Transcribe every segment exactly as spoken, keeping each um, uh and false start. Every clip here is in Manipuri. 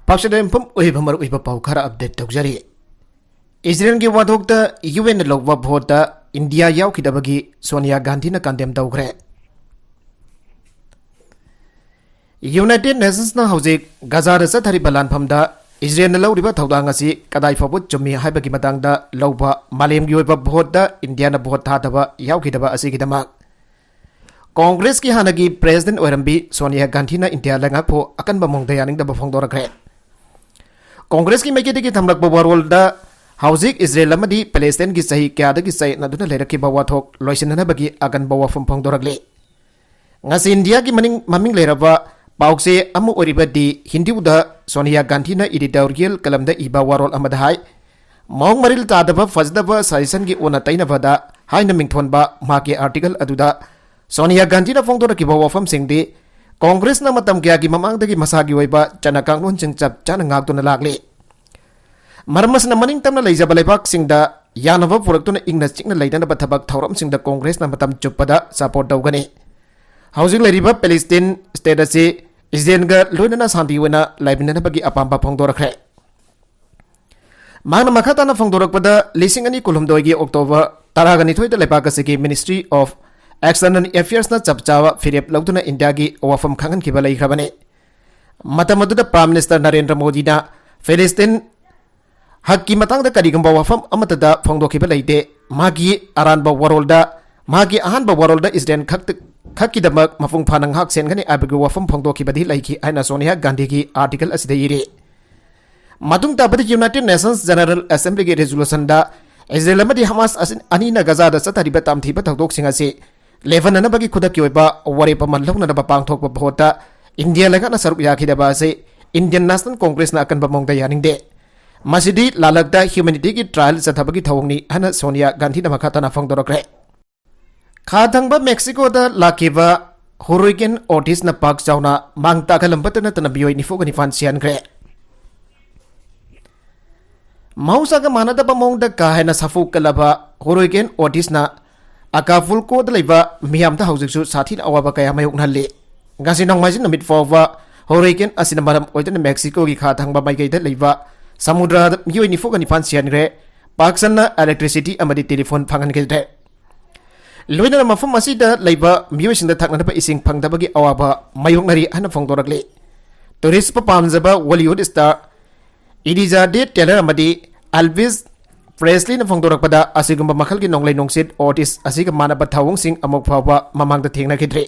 ꯄꯥꯛꯆꯗ ꯌꯨꯝꯐꯝ ꯑꯣꯏꯕ ꯃꯔꯨꯑꯣꯏꯕ ꯄꯥꯎ ꯈꯔ ꯑꯞꯗꯦꯠ ꯇꯧꯖꯔꯤ꯫ ꯏꯖꯔꯦꯜꯒꯤ ꯋꯥꯊꯣꯛꯇ ꯌꯨ ꯑꯦꯟꯅ ꯂꯧꯕ ꯚꯣꯠꯇ ꯏꯟꯗꯤꯌꯥ ꯌꯥꯎꯈꯤꯗꯕꯒꯤ ꯁꯣꯅꯤꯌꯥ ꯒꯥꯟꯙꯤꯅ ꯀꯟꯗꯦꯝ ꯇꯧꯈ꯭ꯔꯦ꯫ ꯌꯨꯅꯥꯏꯇꯦꯗ ꯅꯦꯁꯟꯁꯅ ꯍꯧꯖꯤꯛ ꯒꯖꯥꯗ ꯆꯠꯊꯔꯤꯕ ꯂꯥꯟꯐꯝꯗ ꯏꯖꯔꯦꯜꯅ ꯂꯧꯔꯤꯕ ꯊꯧꯗꯥꯡ ꯑꯁꯤ ꯀꯗꯥꯏ ꯐꯥꯎꯕ ꯆꯨꯝꯃꯤ ꯍꯥꯏꯕꯒꯤ ꯃꯇꯥꯡꯗ ꯂꯧꯕ ꯃꯥꯂꯦꯝꯒꯤ ꯑꯣꯏꯕ ꯚꯣꯠꯇ ꯏꯟꯗꯤꯌꯥꯅ ꯚꯣꯠ ꯊꯥꯗꯕ ꯌꯥꯎꯈꯤꯗꯕ ꯑꯁꯤꯒꯤꯗꯃꯛ ꯀꯣꯡꯒ꯭ꯔꯦꯁꯀꯤ ꯍꯥꯟꯅꯒꯤ ꯄ꯭ꯔꯦꯁꯤꯗꯦꯟꯠ ꯑꯣꯏꯔꯝꯕꯤ ꯁꯣꯅꯤꯌꯥ ꯒꯥꯟꯙꯤꯅ ꯏꯟꯗꯤꯌꯥ ꯂꯩꯉꯥꯛꯄꯨ ꯑꯀꯟꯕ ꯃꯑꯣꯡꯗ ꯌꯥꯅꯤꯡꯗꯕ ꯐꯣꯡꯗꯣꯔꯛꯈ꯭ꯔꯦ꯫ ꯀꯣꯡꯒ꯭ꯔꯦꯁꯀꯤ ꯃꯥꯏꯀꯩꯗꯒꯤ ꯊꯝꯂꯛꯄ ꯋꯥꯔꯣꯜꯗ ꯍꯧꯖꯤꯛ ꯏꯖꯔꯦꯜ ꯑꯃꯗꯤ ꯄꯦꯂꯦꯁꯇꯥꯏꯟꯒꯤ ꯆꯍꯤ ꯀꯌꯥꯗꯒꯤ ꯆꯌꯦꯠꯅꯗꯨꯅ ꯂꯩꯔꯛꯈꯤꯕ ꯋꯥꯊꯣꯛ ꯂꯣꯏꯁꯤꯟꯅꯅꯕꯒꯤ ꯑꯀꯟꯕ ꯋꯥꯐꯝ ꯐꯣꯡꯗꯣꯔꯛꯂꯤ꯫ ꯉꯁꯤ ꯏꯟꯗꯤꯌꯥꯒꯤ ꯃꯅꯤꯡ, ꯃꯃꯤꯡ ꯂꯩꯔꯕ ꯄꯥꯎꯆꯦ ꯑꯃ ꯑꯣꯏꯔꯤꯕ ꯗꯤ ꯍꯤꯟꯗꯨꯗ ꯁꯣꯅꯤꯌꯥ ꯒꯥꯟꯙꯤꯅ ꯏꯗꯤꯇꯣꯔꯤꯌꯦꯜ ꯀꯂꯝꯗ ꯏꯕ ꯋꯥꯔꯣꯜ ꯑꯃꯗ ꯍꯥꯏ, ꯃꯑꯣꯡ ꯃꯔꯤꯜ ꯇꯥꯗꯕ ꯐꯖꯗꯕ ꯁꯖꯦꯁꯟꯒꯤ ꯑꯣꯟꯅ ꯇꯩꯅꯕꯗ ꯍꯥꯏꯅ ꯃꯤꯡꯊꯣꯟꯕ ꯃꯍꯥꯛꯀꯤ ꯑꯥꯔꯇꯤꯀꯜ ꯑꯗꯨꯗ ꯁꯣꯅꯤꯌꯥ ꯒꯥꯟꯙꯤꯅ ꯐꯣꯡꯗꯣꯔꯛꯈꯤꯕ ꯋꯥꯐꯝꯁꯤꯡꯗꯤ ꯀꯣꯡꯒ꯭ꯔꯦꯁꯅ ꯃꯇꯝ ꯀꯌꯥꯒꯤ ꯃꯃꯥꯡꯗꯒꯤ ꯃꯁꯥꯒꯤ ꯑꯣꯏꯕ ꯆꯠꯅ ꯀꯥꯡꯂꯣꯟꯁꯤꯡ ꯆꯞ ꯆꯥꯅ ꯉꯥꯛꯇꯨꯅ ꯂꯥꯛꯂꯤ꯫ ꯃꯔꯝ ꯑꯁꯤꯅ ꯃꯅꯤꯡ ꯇꯝꯅ ꯂꯩꯖꯕ ꯂꯩꯕꯥꯛꯁꯤꯡꯗ ꯌꯥꯅꯕ ꯄꯨꯔꯛꯇꯨꯅ ꯏꯪꯅ ꯆꯤꯛꯅ ꯂꯩꯅꯅꯕ ꯊꯕꯛ ꯊꯧꯔꯝꯁꯤꯡꯗ ꯀꯣꯡꯒ꯭ꯔꯦꯁꯅ ꯃꯇꯝ ꯆꯨꯞꯄꯗ ꯁꯄꯣꯔꯠ ꯇꯧꯒꯅꯤ꯫ ꯍꯧꯖꯤꯛ ꯂꯩꯔꯤꯕ ꯄꯦꯂꯦꯁꯇꯤꯟ ꯁ꯭ꯇꯦꯠ ꯑꯁꯤ ꯏꯖꯔꯦꯜꯒ ꯂꯣꯏꯅꯅ ꯁꯥꯟꯇꯤ ꯑꯣꯏꯅ ꯂꯩꯃꯤꯟꯅꯅꯕꯒꯤ ꯑꯄꯥꯝꯕ ꯐꯣꯡꯗꯣꯔꯛꯈ꯭ꯔꯦ꯫ ꯃꯍꯥꯛꯅ ꯃꯈꯥ ꯇꯥꯅ ꯐꯣꯡꯗꯣꯔꯛꯄꯗ, ꯂꯤꯁꯤꯡ ꯑꯅꯤ ꯀꯨꯟꯍꯨꯝꯗꯣꯏꯒꯤ ꯑꯣꯛꯇꯣꯕꯔ ꯇꯔꯥꯒ ꯅꯤꯊꯣꯏꯗ ꯂꯩꯕꯥꯛ ꯑꯁꯤꯒꯤ ꯃꯤꯅꯤꯁꯇ꯭ꯔꯤ ꯑꯣꯐ ꯑꯦꯛꯁꯇꯔꯅꯦꯜ ꯑꯦꯐꯤꯌꯔꯁꯅ ꯆꯞ ꯆꯥꯕ ꯐꯤꯔꯦꯞ ꯂꯧꯗꯨꯅ ꯏꯟꯗꯤꯌꯥꯒꯤ ꯋꯥꯐꯝ ꯈꯪꯍꯟꯈꯤꯕ ꯂꯩꯈ꯭ꯔꯕꯅꯤ꯫ ꯃꯇꯝ ꯑꯗꯨꯗ ꯄ꯭ꯔꯥꯏꯝ ꯃꯤꯅꯤꯁꯇꯔ ꯅꯔꯦꯟꯗ꯭ꯔ ꯃꯣꯗꯤꯅ ꯐꯤꯂꯤꯁꯇꯤꯟ ꯍꯛꯀꯤ ꯃꯇꯥꯡꯗ ꯀꯔꯤꯒꯨꯝꯕ ꯋꯥꯐꯝ ꯑꯃꯠꯇꯗ ꯐꯣꯡꯗꯣꯛꯈꯤꯕ ꯂꯩꯇꯦ꯫ ꯃꯍꯥꯛꯀꯤ ꯑꯔꯥꯟꯕ ꯋꯥꯔꯣꯜꯗ, ꯃꯍꯥꯛꯀꯤ ꯑꯍꯥꯟꯕ ꯋꯥꯔꯣꯜꯗ ꯏꯖꯔꯦꯜ ꯈꯛꯇ, ꯈꯛꯀꯤꯗꯃꯛ ꯃꯄꯨꯡ ꯐꯥꯅ ꯉꯥꯛ ꯁꯦꯟꯒꯅꯤ ꯍꯥꯏꯕꯒꯤ ꯋꯥꯐꯝ ꯐꯣꯡꯗꯣꯛꯈꯤꯕꯗꯤ ꯂꯩꯈꯤ ꯍꯥꯏꯅ ꯁꯣꯅꯤꯌꯥ ꯒꯥꯟꯙꯤꯒꯤ ꯑꯥꯔꯇꯤꯀꯜ ꯑꯁꯤꯗ ꯏꯔꯤ꯫ ꯃꯇꯨꯡ ꯇꯥꯕꯗ ꯌꯨꯅꯥꯏꯇꯦꯗ ꯅꯦꯁꯟꯁ ꯖꯦꯅꯔꯦꯜ ꯑꯦꯁꯦꯝꯕ꯭ꯂꯤꯒꯤ ꯔꯤꯖꯣꯂꯨꯁꯟꯗ ꯏꯖꯔꯦꯜ ꯑꯃꯗꯤ ꯍꯃꯥꯁ ꯑꯁꯤ ꯑꯅꯤꯅ ꯒꯖꯥꯗ ꯆꯠꯊꯔꯤꯕ ꯇꯝꯊꯤꯕ ꯊꯧꯗꯣꯛꯁꯤꯡ ꯑꯁꯤ ꯂꯦꯞꯍꯟꯅꯅꯕꯒꯤ ꯈꯨꯗꯛꯀꯤ ꯑꯣꯏꯕ ꯋꯥꯔꯦꯞ ꯑꯃ ꯂꯧꯅꯅꯕ ꯄꯥꯡꯊꯣꯛꯄ ꯚꯣꯠꯇ ꯏꯟꯗꯤꯌꯥ ꯂꯩꯉꯥꯛꯅ ꯁꯔꯨꯛ ꯌꯥꯈꯤꯗꯕ ꯑꯁꯤ ꯏꯟꯗꯤꯌꯟ ꯅꯦꯁꯅꯦꯜ ꯀꯣꯡꯒ꯭ꯔꯦꯁꯅ ꯑꯀꯟꯕ ꯃꯑꯣꯡꯗ ꯌꯥꯅꯤꯡꯗꯦ꯫ ꯃꯁꯤꯗꯤ ꯂꯥꯜꯂꯛꯇ ꯍ꯭ꯌꯨꯃꯦꯅꯤꯇꯤꯒꯤ ꯇ꯭ꯔꯥꯌꯦꯜ ꯆꯠꯊꯕꯒꯤ ꯊꯧꯑꯣꯡꯅꯤ ꯍꯥꯏꯅ ꯁꯣꯅꯤꯌꯥ ꯒꯥꯟꯙꯤꯅ ꯃꯈꯥ ꯇꯥꯅ ꯐꯣꯡꯗꯣꯔꯛꯈ꯭ꯔꯦ꯫ ꯈꯥ ꯊꯪꯕ ꯃꯦꯛꯁꯤꯀꯣꯗ ꯂꯥꯛꯈꯤꯕ ꯍꯨꯔꯤꯀꯦꯟ ꯑꯣꯇꯤꯁꯅ ꯄꯥꯛ ꯆꯥꯎꯅ ꯃꯥꯡ ꯇꯥꯛꯍꯜꯂꯝꯕꯇ ꯅꯠꯇꯅ ꯃꯤꯑꯣꯏ ꯅꯤꯐꯨꯒ ꯅꯤꯄꯥꯟ ꯁꯤꯍꯟꯈ꯭ꯔꯦ꯫ ꯃꯍꯧꯁꯥꯒ ꯃꯥꯟꯅꯗꯕ ꯃꯑꯣꯡꯗ ꯀꯥ ꯍꯦꯟꯅ ꯁꯥꯐꯨ ꯀꯜꯂꯕ ꯍꯨꯔꯤꯀꯦꯟ ꯑꯣꯇꯤꯁꯅ ꯑꯀꯥꯄꯨꯜꯀꯣꯗ ꯂꯩꯕ ꯃꯤꯌꯥꯝꯗ ꯍꯧꯖꯤꯛꯁꯨ ꯁꯥꯊꯤꯅ ꯑꯋꯥꯕ ꯀꯌꯥ ꯃꯥꯌꯣꯛꯅꯍꯜꯂꯤ꯫ ꯉꯁꯤ ꯅꯣꯡꯃꯥꯏꯖꯤꯡ ꯅꯨꯃꯤꯠ ꯐꯥꯎꯕ ꯍꯣꯔꯤꯀꯦꯟ ꯑꯁꯤꯅ ꯃꯔꯝ ꯑꯣꯏꯗꯨꯅ ꯃꯦꯛꯁꯤꯀꯣꯒꯤ ꯈꯥ ꯊꯪꯕ ꯃꯥꯏꯀꯩꯗ ꯂꯩꯕ ꯁꯃꯨꯗ꯭ꯔꯗ ꯃꯤꯑꯣꯏ ꯅꯤꯐꯨꯒ ꯅꯤꯄꯥꯟ ꯁꯤꯍꯟꯈ꯭ꯔꯦ꯫ ꯄꯥꯛ ꯁꯟꯅ electricity ꯑꯃꯗꯤ telephone ꯐꯪꯍꯟꯈꯤꯗ꯭ꯔꯦ꯫ ꯂꯣꯏꯅꯅ ꯃꯐꯝ ꯑꯁꯤꯗ ꯂꯩꯕ ꯃꯤꯑꯣꯏꯁꯤꯡꯗ ꯊꯛꯅꯅꯕ ꯏꯁꯤꯡ ꯐꯪꯗꯕꯒꯤ ꯑꯋꯥꯕ ꯃꯥꯌꯣꯛꯅꯔꯤ ꯍꯥꯏꯅ ꯐꯣꯡꯗꯣꯔꯛꯂꯤ꯫ Tourist ꯄꯥꯝꯖꯕ Bollywood star ꯏꯂꯤꯖꯥ ꯗꯦ ꯇꯦꯂꯔ ꯑꯃꯗꯤ ꯑꯦꯜꯚꯤꯁ ꯄ꯭ꯔꯦꯁꯂꯤꯅ ꯐꯣꯡꯗꯣꯔꯛꯄꯗ, ꯑꯁꯤꯒꯨꯝꯕ ꯃꯈꯜꯒꯤ ꯅꯣꯡꯂꯩ ꯅꯨꯡꯁꯤꯠ ꯑꯣꯇꯤꯁ ꯑꯁꯤꯒ ꯃꯥꯟꯅꯕ ꯊꯧꯑꯣꯡꯁꯤꯡ ꯑꯃꯨꯛ ꯐꯥꯎꯕ ꯃꯃꯥꯡꯗ ꯊꯦꯡꯅꯈꯤꯗ꯭ꯔꯤ꯫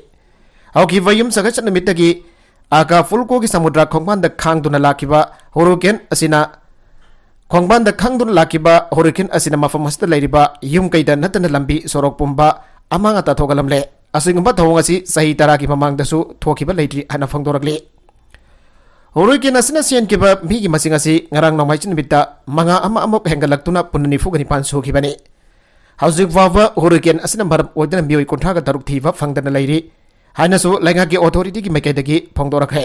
ꯍꯧꯈꯤꯕ ꯌꯨꯝꯁꯀꯩꯁ ꯅꯨꯃꯤꯠꯇꯒꯤ ꯑꯀꯥꯄꯨꯜꯀꯣꯒꯤ ꯁꯃꯨꯗ꯭ꯔ ꯈꯣꯡꯕꯥꯟꯗ ꯈꯥꯡꯗꯨꯅ ꯂꯥꯛꯈꯤꯕ ꯍꯣꯔꯤꯀꯦꯟ ꯑꯁꯤꯅ, ꯈꯣꯡꯕꯥꯟꯗ ꯈꯥꯡꯗꯨꯅ ꯂꯥꯛꯈꯤꯕ ꯍꯣꯔꯤꯀꯦꯟ ꯑꯁꯤꯅ ꯃꯐꯝ ꯑꯁꯤꯗ ꯂꯩꯔꯤꯕ ꯌꯨꯝ ꯀꯩꯗ ꯅꯠꯇꯅ ꯂꯝꯕꯤ ꯁꯣꯔꯣꯛ ꯄꯨꯝꯕ ꯑꯃꯥꯡ ꯑꯇꯥ ꯊꯣꯛꯍꯜꯂꯝꯂꯦ꯫ ꯑꯁꯤꯒꯨꯝꯕ ꯊꯧꯑꯣꯡ ꯑꯁꯤ ꯆꯍꯤ ꯇꯔꯥꯒꯤ ꯃꯃꯥꯡꯗꯁꯨ ꯊꯣꯛꯈꯤꯕ ꯂꯩꯇ꯭ꯔꯤ ꯍꯥꯏꯅ ꯐꯣꯡꯗꯣꯔꯛꯂꯤ꯫ ꯍꯣꯔꯤꯀꯦꯟ ꯑꯁꯤꯅ ꯁꯤꯍꯟꯈꯤꯕ ꯃꯤꯒꯤ ꯃꯁꯤꯡ ꯑꯁꯤ ꯉꯔꯥꯡ ꯅꯣꯡꯃꯥꯏꯖꯤꯡ ꯅꯨꯃꯤꯠꯇ ꯃꯉꯥ ꯑꯃ ꯑꯃꯨꯛ ꯍꯦꯟꯒꯠꯂꯛꯇꯨꯅ ꯄꯨꯟꯅ ꯅꯤꯐꯨꯒ ꯅꯤꯄꯥꯟ ꯁꯨꯈꯤꯕꯅꯤ꯫ ꯍꯧꯖꯤꯛ ꯐꯥꯎꯕ ꯍꯣꯔꯤꯀꯦꯟ ꯑꯁꯤꯅ ꯃꯔꯝ ꯑꯣꯏꯗꯨꯅ ꯃꯤꯑꯣꯏ ꯀꯨꯟꯊ꯭ꯔꯥꯒ ꯇꯔꯨꯛ ꯊꯤꯕ ꯐꯪꯗꯅ ꯂꯩꯔꯤ ꯍꯥꯏꯅꯁꯨ ꯂꯩꯉꯥꯛꯀꯤ authorityꯒꯤ ꯃꯥꯏꯀꯩꯗꯒꯤ ꯐꯣꯡꯗꯣꯔꯛꯈ꯭ꯔꯦ꯫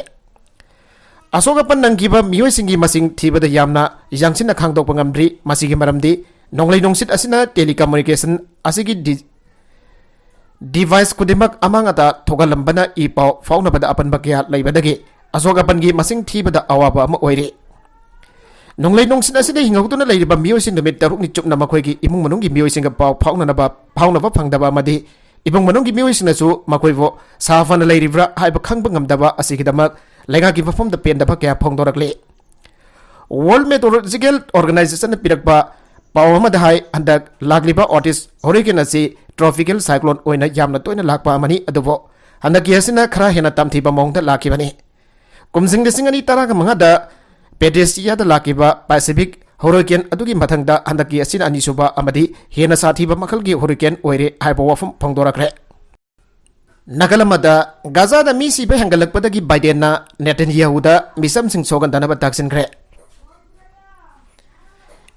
ꯑꯁꯣꯛ ꯑꯄꯟ ꯅꯪꯈꯤꯕ ꯃꯤꯑꯣꯏꯁꯤꯡꯒꯤ ꯃꯁꯤꯡ ꯊꯤꯕꯗ ꯌꯥꯝꯅ ꯌꯥꯡꯁꯤꯟꯅ ꯈꯥꯡꯗꯣꯛꯄ ꯉꯝꯗ꯭ꯔꯤ꯫ ꯃꯁꯤꯒꯤ ꯃꯔꯝꯗꯤ ꯅꯣꯡꯂꯩ ꯅꯨꯡꯁꯤꯠ ꯑꯁꯤꯅ telecommunication ꯑꯁꯤꯒꯤ ꯗꯤ-, device ꯈꯨꯗꯤꯡꯃꯛ ꯑꯃꯥꯡ ꯑꯇꯥ ꯊꯣꯛꯍꯜꯂꯝꯕꯅ ꯏ ꯄꯥꯎ ꯐꯥꯎꯅꯕꯗ ꯑꯄꯟꯕ ꯀꯌꯥ ꯂꯩꯕꯗꯒꯤ ꯑꯁꯣꯛ ꯑꯄꯟꯒꯤ ꯃꯁꯤꯡ ꯊꯤꯕꯗ ꯑꯋꯥꯕ ꯑꯃ ꯑꯣꯏꯔꯤ꯫ ꯅꯣꯡꯂꯩ ꯅꯨꯡꯁꯤꯠ ꯑꯁꯤꯗ ꯍꯤꯡꯍꯧꯗꯨꯅ ꯂꯩꯔꯤꯕ ꯃꯤꯑꯣꯏꯁꯤꯡ ꯅꯨꯃꯤꯠ ꯇꯔꯨꯛꯅꯤ ꯆꯨꯞꯅ ꯃꯈꯣꯏꯒꯤ ꯏꯃꯨꯡ ꯃꯅꯨꯡꯒꯤ ꯃꯤꯑꯣꯏꯁꯤꯡꯒ ꯄꯥꯎ ꯐꯥꯎꯅꯅꯕ, ꯐꯥꯎꯅꯕ ꯐꯪꯗꯕ ꯑꯃꯗꯤ ꯏꯃꯨꯡ ꯃꯅꯨꯡꯒꯤ ꯃꯤꯑꯣꯏꯁꯤꯡꯅꯁꯨ ꯃꯈꯣꯏꯕꯨ ꯁꯥꯐꯅ ꯂꯩꯔꯤꯕ꯭ꯔꯥ ꯍꯥꯏꯕ ꯈꯪꯕ ꯉꯝꯗꯕ ꯑꯁꯤꯒꯤꯗꯃꯛ ꯂꯩꯉꯥꯛꯀꯤ ꯃꯐꯝꯗ ꯄꯦꯟꯗꯕ ꯀꯌꯥ ꯐꯣꯡꯗꯣꯔꯛꯂꯤ꯫ World Meteorological Organizationꯅ ꯄꯤꯔꯛꯄ ꯄꯥꯎ ꯑꯃꯗ ꯍꯥꯏ, ꯍꯟꯗꯛ ꯂꯥꯛꯂꯤꯕ ꯑꯣꯇꯤꯁ ꯍꯣꯔꯤꯀꯦꯟ ꯑꯁꯤ tropical cyclone ꯑꯣꯏꯅ ꯌꯥꯝꯅ ꯇꯣꯏꯅ ꯂꯥꯛꯄ ꯑꯃꯅꯤ, ꯑꯗꯨꯕꯨ ꯍꯟꯗꯛꯀꯤ ꯑꯁꯤꯅ ꯈꯔ ꯍꯦꯟꯅ ꯇꯝꯊꯤꯕ ꯃꯑꯣꯡꯗ ꯂꯥꯛꯈꯤꯕꯅꯤ꯫ ꯀꯨꯝꯖꯤꯡ ꯂꯤꯁꯤꯡ ꯑꯅꯤ ꯇꯔꯥꯒ ꯃꯉꯥꯗ ꯄꯦꯇ꯭ꯔꯤꯁꯤꯌꯥꯗ ꯂꯥꯛꯈꯤꯕ Pacific ꯍꯣꯔꯤꯀꯦꯟ ꯑꯗꯨꯒꯤ ꯃꯊꯪꯗ ꯍꯟꯗꯛꯀꯤ ꯑꯁꯤꯅ ꯑꯅꯤꯁꯨꯕ ꯑꯃꯗꯤ ꯍꯦꯟꯅ ꯁꯥꯊꯤꯕ ꯃꯈꯜꯒꯤ ꯍꯣꯔꯤꯀꯦꯟ ꯑꯣꯏꯔꯦ ꯍꯥꯏꯕ ꯋꯥꯐꯝ ꯐꯣꯡꯗꯣꯔꯛꯈ꯭ꯔꯦ꯫ ꯅꯥꯀꯜ ꯑꯃꯗ, ꯒꯥꯖꯥꯗ ꯃꯤ ꯁꯤꯕ ꯍꯦꯟꯒꯠꯂꯛꯄꯗꯒꯤ ꯕꯥꯏꯗꯦꯟꯅ ꯅꯦꯇꯟꯌꯥꯍꯨꯗ ꯃꯤꯆꯝꯁꯤꯡ ꯁꯣꯛꯍꯟꯗꯅꯕ ꯇꯥꯛꯁꯤꯟꯈ꯭ꯔꯦ꯫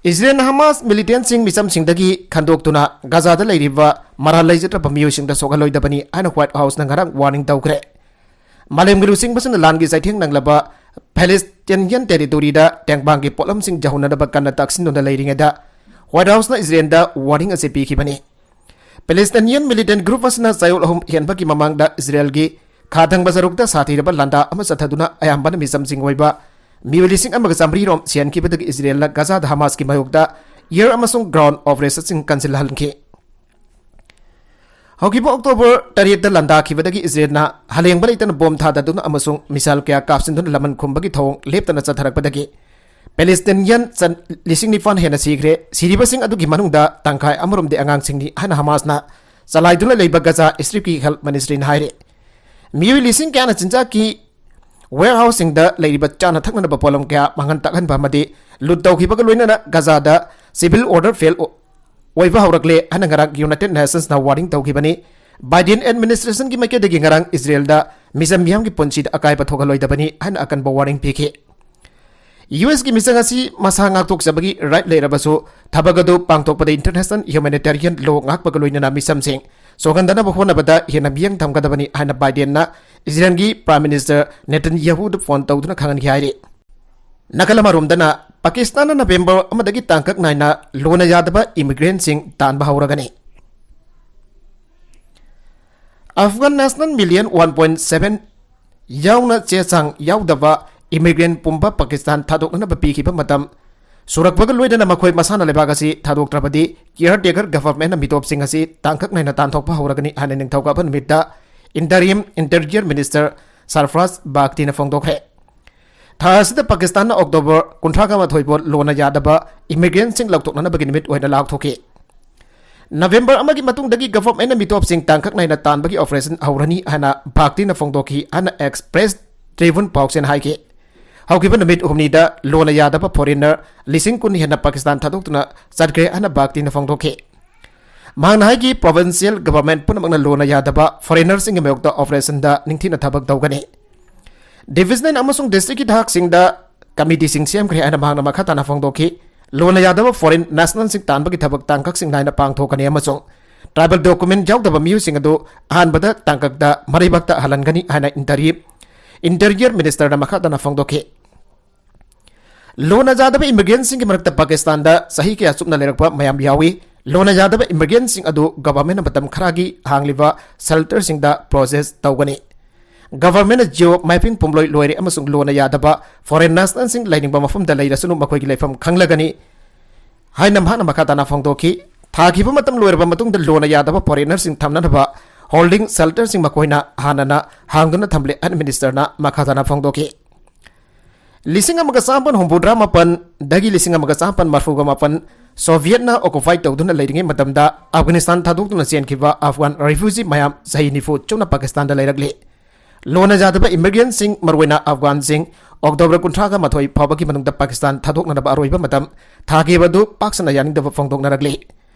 ꯏꯖꯔꯦꯜꯅ ꯍꯃꯥꯁ militantꯁꯤꯡ ꯃꯤꯆꯝꯁꯤꯡꯗꯒꯤ ꯈꯟꯗꯣꯛꯇꯨꯅ ꯒꯥꯖꯥꯗ ꯂꯩꯔꯤꯕ ꯃꯔꯥꯜ ꯂꯩꯖꯗ꯭ꯔꯕ ꯃꯤꯑꯣꯏꯁꯤꯡꯗ ꯁꯣꯛꯍꯜꯂꯣꯏꯗꯕꯅꯤ ꯍꯥꯏꯅ White Houseꯅ ꯉꯔꯥꯡ warning ꯇꯧꯈ꯭ꯔꯦ꯫ ꯃꯥꯂꯦꯝꯒꯤ ꯂꯨꯆꯤꯡꯕꯁꯤꯡꯅ ꯂꯥꯟꯒꯤ ꯆꯩꯊꯦꯡ ꯅꯪꯂꯕ Palestinian territoryꯗ ꯇꯦꯡꯕꯥꯡꯒꯤ ꯄꯣꯠꯂꯝꯁꯤꯡ ꯌꯧꯍꯟꯅꯅꯕ ꯀꯟꯅ ꯇꯛꯁꯤꯟꯗꯨꯅ ꯂꯩꯔꯤꯉꯩꯗ, White Houseꯅ ꯏꯖꯔꯦꯜꯗ warning ꯑꯁꯤ ꯄꯤꯈꯤꯕꯅꯤ꯫ Palestinian militant group ꯑꯁꯤꯅ ꯆꯌꯣꯜ ꯑꯍꯨꯝ ꯍꯦꯟꯕꯒꯤ ꯃꯃꯥꯡꯗ ꯏꯖꯔꯦꯜꯒꯤ ꯈꯥ ꯊꯪꯕ ꯁꯔꯨꯛꯇ ꯁꯥꯊꯤꯔꯕ ꯂꯥꯟꯗꯥ ꯑꯃ ꯆꯠꯊꯗꯨꯅ ꯑꯌꯥꯝꯕꯅ ꯃꯤꯆꯝꯁꯤꯡ ꯑꯣꯏꯕ ꯃꯤꯑꯣꯏ ꯂꯤꯁꯤꯡ ꯑꯃꯒ ꯆꯥꯃꯔꯤ ꯔꯣꯝ ꯁꯤꯍꯟꯈꯤꯕꯗꯒꯤ ꯏꯖꯔꯦꯜꯅ ꯒꯖꯥꯗ ꯍꯃꯥꯁꯀꯤ ꯃꯥꯌꯣꯛꯇ air ꯑꯃꯁꯨꯡ ground operationꯁꯤꯡ ꯀꯟꯁꯤꯜꯍꯟꯈꯤ꯫ ꯍꯧꯈꯤꯕ ꯑꯣꯛꯇꯣꯕꯔ ꯇꯔꯦꯠꯇ ꯂꯥꯟꯗꯥꯈꯤꯕꯗꯒꯤ ꯏꯖꯔꯦꯜꯅ ꯍꯂꯦꯡꯕ ꯂꯩꯇꯅ ꯕꯣꯝ ꯊꯥꯗꯗꯨꯅ ꯑꯃꯁꯨꯡ ꯃꯤꯁꯥꯏꯜ ꯀꯌꯥ ꯀꯥꯞꯁꯤꯟꯗꯨꯅ ꯂꯃꯟ ꯈꯨꯝꯕꯒꯤ ꯊꯧꯑꯣꯡ ꯂꯦꯞꯇꯅ ꯆꯠꯊꯔꯛꯄꯗꯒꯤ ꯄꯦꯂꯦꯁꯇꯤꯅꯤꯌꯟ ꯆꯟ-, ꯂꯤꯁꯤꯡ ꯅꯤꯄꯥꯟ ꯍꯦꯟꯅ ꯁꯤꯈ꯭ꯔꯦ꯫ ꯁꯤꯔꯤꯕꯁꯤꯡ ꯑꯗꯨꯒꯤ ꯃꯅꯨꯡꯗ ꯇꯪꯈꯥꯏ ꯑꯃꯔꯣꯝꯗꯤ ꯑꯉꯥꯡꯁꯤꯡꯅꯤ ꯍꯥꯏꯅ ꯍꯃꯥꯁꯅ ꯆꯂꯥꯏꯗꯨꯅ ꯂꯩꯕ ꯒꯖꯥ ꯁ꯭ꯇ꯭ꯔꯤꯞꯀꯤ ꯍꯦꯜꯊ ꯃꯤꯅꯤꯁꯇ꯭ꯔꯤꯅ ꯍꯥꯏꯔꯤ꯫ ꯃꯤꯑꯣꯏ ꯂꯤꯁꯤꯡ ꯀꯌꯥꯅ ꯆꯤꯟꯖꯥꯛꯀꯤ warehouse ꯁꯤꯡꯗ ꯂꯩꯔꯤꯕ ꯆꯥꯅ ꯊꯛꯅꯅꯕ ꯄꯣꯠꯂꯝ ꯀꯌꯥ ꯃꯥꯡꯍꯟ ꯇꯥꯛꯍꯟꯕ ꯑꯃꯗꯤ ꯂꯨꯠ ꯇꯧꯈꯤꯕꯒ ꯂꯣꯏꯅꯅ ꯒꯖꯥꯗ civil order fail ꯑꯣꯏꯕ ꯍꯧꯔꯛꯂꯦ ꯍꯥꯏꯅ ꯉꯔꯥꯡ United Nations ꯅ warning ꯇꯧꯈꯤꯕꯅꯤ꯫ ꯕꯥꯏꯗꯦꯟ administration ꯒꯤ ꯃꯥꯏꯀꯩꯗꯒꯤ ꯉꯔꯥꯡ ꯏꯖꯔꯦꯜꯗ ꯃꯤꯆꯝ ꯃꯤꯌꯥꯝꯒꯤ ꯄꯨꯟꯁꯤꯗ ꯑꯀꯥꯏꯕ ꯊꯣꯛꯍꯜꯂꯣꯏꯗꯕꯅꯤ ꯍꯥꯏꯅ ꯑꯀꯟꯕ warning ꯄꯤꯈꯤ꯫ ꯌꯨ ꯑꯦꯁ ꯀꯤ ꯃꯤꯆꯪ ꯑꯁꯤ ꯃꯁꯥ ꯉꯥꯛꯊꯣꯛꯆꯕꯒꯤ right ꯂꯩꯔꯕꯁꯨ, ꯊꯕꯛ ꯑꯗꯨ ꯄꯥꯡꯊꯣꯛꯄꯗ international humanitarian law ꯉꯥꯛꯄꯒ ꯂꯣꯏꯅꯅ ꯃꯤꯆꯝꯁꯤꯡ ꯁꯣꯛꯍꯟꯗꯅꯕ ꯍꯣꯠꯅꯕꯗ ꯍꯦꯟꯅ ꯃꯤꯠꯌꯦꯡ ꯊꯝꯒꯗꯕꯅꯤ ꯍꯥꯏꯅ ꯕꯥꯏꯗꯦꯟꯅ ꯏꯖꯔꯦꯜꯒꯤ Prime Minister ꯅꯦꯇꯟꯌꯥꯍꯨꯗ phone ꯇꯧꯗꯨꯅ ꯈꯪꯍꯟꯈꯤ ꯍꯥꯏꯔꯤ꯫ ꯅꯥꯀꯜ ꯑꯃꯔꯣꯝꯗꯅ, ꯄꯥꯀꯤꯁꯇꯥꯟꯅ ꯅꯕꯦꯝꯕꯔ ꯑꯃꯗꯒꯤ ꯇꯥꯡꯀꯛ ꯅꯥꯏꯅ ꯂꯣꯟꯅ ꯌꯥꯗꯕ immigrant ꯁꯤꯡ ꯇꯥꯟꯕ ꯍꯧꯔꯒꯅꯤ꯫ ꯑꯐꯒꯥꯟ national million one point seven ꯌꯥꯎꯅ ꯆꯦ ꯆꯥꯡ ꯌꯥꯎꯗꯕ immigrant ꯄꯨꯝꯕ ꯄꯥꯀꯤꯁꯇꯥꯟ ꯊꯥꯗꯣꯛꯅꯅꯕ ꯄꯤꯈꯤꯕ ꯃꯇꯝ ꯁꯨꯔꯛꯄꯒ ꯂꯣꯏꯅꯅ ꯃꯈꯣꯏ ꯃꯁꯥꯅ ꯂꯩꯕꯥꯛ ꯑꯁꯤ ꯊꯥꯗꯣꯛꯇ꯭ꯔꯕꯗꯤ caretaker government ꯅ ꯃꯤꯇꯣꯞꯁꯤꯡ ꯑꯁꯤ ꯇꯥꯡꯀꯛ ꯅꯥꯏꯅ ꯇꯥꯟꯊꯣꯛꯄ ꯍꯧꯔꯒꯅꯤ ꯍꯥꯏꯅ ꯅꯤꯡꯊꯧꯀꯥꯕ ꯅꯨꯃꯤꯠꯇ interim interior minister ꯁꯔꯐꯔꯥꯖ ꯕꯥꯒꯇꯤꯅ ꯐꯣꯡꯗꯣꯛꯈ꯭ꯔꯦ꯫ ꯊꯥ ꯑꯁꯤꯗ ꯄꯥꯀꯤꯁꯇꯥꯟꯅ ꯑꯣꯛꯇꯣꯕꯔ ꯀꯨꯟꯊ꯭ꯔꯥꯒ ꯃꯥꯊꯣꯏ ꯐꯥꯎ ꯂꯣꯟꯅ ꯌꯥꯗꯕ immigrant ꯁꯤꯡ ꯂꯧꯊꯣꯛꯅꯅꯕꯒꯤ ꯅꯨꯃꯤꯠ ꯑꯣꯏꯅ ꯂꯥꯎꯊꯣꯛꯈꯤ꯫ ꯅꯕꯦꯝꯕꯔ ꯑꯃꯒꯤ ꯃꯇꯨꯡꯗꯒꯤ government ꯅ ꯃꯤꯇꯣꯞꯁꯤꯡ ꯇꯥꯡꯀꯛ ꯅꯥꯏꯅ ꯇꯥꯟꯕꯒꯤ operation ꯍꯧꯔꯅꯤ ꯍꯥꯏꯅ ꯕꯥꯒꯇꯤꯅ ꯐꯣꯡꯗꯣꯛꯈꯤ ꯍꯥꯏꯅ Express Tribune ꯄꯥꯎꯆꯦꯅ ꯍꯥꯏꯈꯤ꯫ ꯍꯧꯈꯤꯕ ꯅꯨꯃꯤꯠ ꯍꯨꯝꯅꯤꯗ ꯂꯣꯟꯅ ꯌꯥꯗꯕ foreigner ꯂꯤꯁꯤꯡ ꯀꯨꯟ ꯍꯦꯟꯅ ꯄꯥꯀꯤꯁꯇꯥꯟ ꯊꯥꯗꯣꯛꯇꯨꯅ ꯆꯠꯈ꯭ꯔꯦ ꯍꯥꯏꯅ ꯕꯥꯒꯇꯤꯅ ꯐꯣꯡꯗꯣꯛꯈꯤ꯫ ꯃꯍꯥꯛꯅ ꯍꯥꯏꯈꯤ, provincial government ꯄꯨꯝꯅꯃꯛꯅ ꯂꯣꯟꯅ ꯌꯥꯗꯕ foreigner ꯁꯤꯡꯒꯤ ꯃꯥꯌꯣꯛꯇ operation ꯗ ꯅꯤꯡꯊꯤꯅ ꯊꯕꯛ ꯇꯧꯒꯅꯤ꯫ Divisional ꯑꯃꯁꯨꯡ district ꯀꯤ ꯊꯥꯛꯁꯤꯡꯗ committee ꯁꯤꯡ ꯁꯦꯝꯈ꯭ꯔꯦ ꯍꯥꯏꯅ ꯃꯍꯥꯛꯅ ꯃꯈꯥ ꯇꯥꯅ ꯐꯣꯡꯗꯣꯛꯈꯤ꯫ ꯂꯣꯟꯅ ꯌꯥꯗꯕ foreign national ꯁꯤꯡ ꯇꯥꯟꯕꯒꯤ ꯊꯕꯛ ꯇꯥꯡꯀꯛꯁꯤꯡ ꯅꯥꯏꯅ ꯄꯥꯡꯊꯣꯛꯀꯅꯤ ꯑꯃꯁꯨꯡ tribal document ꯌꯥꯎꯗꯕ ꯃꯤꯑꯣꯏꯁꯤꯡ ꯑꯗꯨ ꯑꯍꯥꯟꯕꯗ ꯇꯥꯡꯀꯛꯇ ꯃꯔꯩꯕꯥꯛꯇ ꯍꯜꯍꯟꯒꯅꯤ ꯍꯥꯏꯅ interim interior minister ꯅ ꯃꯈꯥ ꯇꯥꯅ ꯐꯣꯡꯗꯣꯛꯈꯤ꯫ ꯂꯣꯟꯅ ꯌꯥꯗꯕ immigrant ꯁꯤꯡꯒꯤ ꯃꯔꯛꯇ ꯄꯥꯀꯤꯁꯇꯥꯟꯗ ꯆꯍꯤ ꯀꯌꯥ ꯆꯨꯞꯅ ꯂꯩꯔꯛꯄ ꯃꯌꯥꯝ ꯌꯥꯎꯏ꯫ ꯂꯣꯟꯅ ꯌꯥꯗꯕ immigrant ꯁꯤꯡ ꯑꯗꯨ government ꯅ ꯃꯇꯝ ꯈꯔꯒꯤ ꯍꯥꯡꯂꯤꯕ shelter ꯁꯤꯡꯗ process ꯇꯧꯒꯅꯤ꯫ Government ꯅ geo mapping ꯄꯨꯝꯂꯣꯏ ꯂꯣꯏꯔꯦ ꯑꯃꯁꯨꯡ ꯂꯣꯟꯅ ꯌꯥꯗꯕ foreign national ꯁꯤꯡ ꯂꯩꯅꯤꯡꯕ ꯃꯐꯝꯗ ꯂꯩꯔꯁꯅꯨ, ꯃꯈꯣꯏꯒꯤ ꯂꯩꯐꯝ ꯈꯪꯂꯒꯅꯤ ꯍꯥꯏꯅ ꯃꯍꯥꯛꯅ ꯃꯈꯥ ꯇꯥꯅ ꯐꯣꯡꯗꯣꯛꯈꯤ꯫ ꯊꯥꯈꯤꯕ ꯃꯇꯝ ꯂꯣꯏꯔꯕ ꯃꯇꯨꯡꯗ ꯂꯣꯟꯅ ꯌꯥꯗꯕ foreigner ꯁꯤꯡ ꯊꯝꯅꯅꯕ holding shelter ꯁꯤꯡ ꯃꯈꯣꯏꯅ ꯍꯥꯟꯅꯅ ꯍꯥꯡꯗꯨꯅ ꯊꯝꯂꯦ ꯍꯥꯏꯅ minister ꯅ ꯃꯈꯥ ꯇꯥꯅ ꯐꯣꯡꯗꯣꯛꯈꯤ꯫ ꯂꯤꯁꯤꯡ ꯑꯃꯒ ꯆꯥꯃꯥꯄꯟ ꯍꯨꯝꯐꯨꯇꯔꯥ ꯃꯥꯄꯟꯗꯒꯤ ꯂꯤꯁꯤꯡ ꯑꯃꯒ ꯆꯥꯃꯥꯄꯟ ꯃꯔꯤꯐꯨꯇꯔꯥ ꯃꯥꯄꯟ Soviet ꯅ occupy ꯇꯧꯗꯨꯅ ꯂꯩꯔꯤꯉꯩ ꯃꯇꯝꯗ Afghanistan ꯊꯥꯗꯣꯛꯇꯨꯅ ꯆꯦꯟꯈꯤꯕ Afghan refugee ꯃꯌꯥꯝ ꯆꯍꯤ ꯅꯤꯐꯨ ꯆꯨꯞꯅ Pakistan ꯗ ꯂꯩꯔꯛꯂꯤ꯫ ꯂꯣꯟꯅ ꯌꯥꯗꯕ immigrant ꯁꯤꯡ, ꯃꯔꯨꯑꯣꯏꯅ Afghan ꯁꯤꯡ, October ꯀꯨꯟꯊ꯭ꯔꯥꯒ ꯃꯥꯊꯣꯏ ꯐꯥꯎꯕꯒꯤ ꯃꯅꯨꯡꯗ Pakistan ꯊꯥꯗꯣꯛꯅꯅꯕ ꯑꯔꯣꯏꯕ ꯃꯇꯝ ꯊꯥꯈꯤꯕ ꯑꯗꯨ ꯄꯥꯛ ꯁꯟꯅ ꯌꯥꯅꯤꯡꯗꯕ ꯐꯣꯡꯗꯣꯛꯅꯔꯛꯂꯤ꯫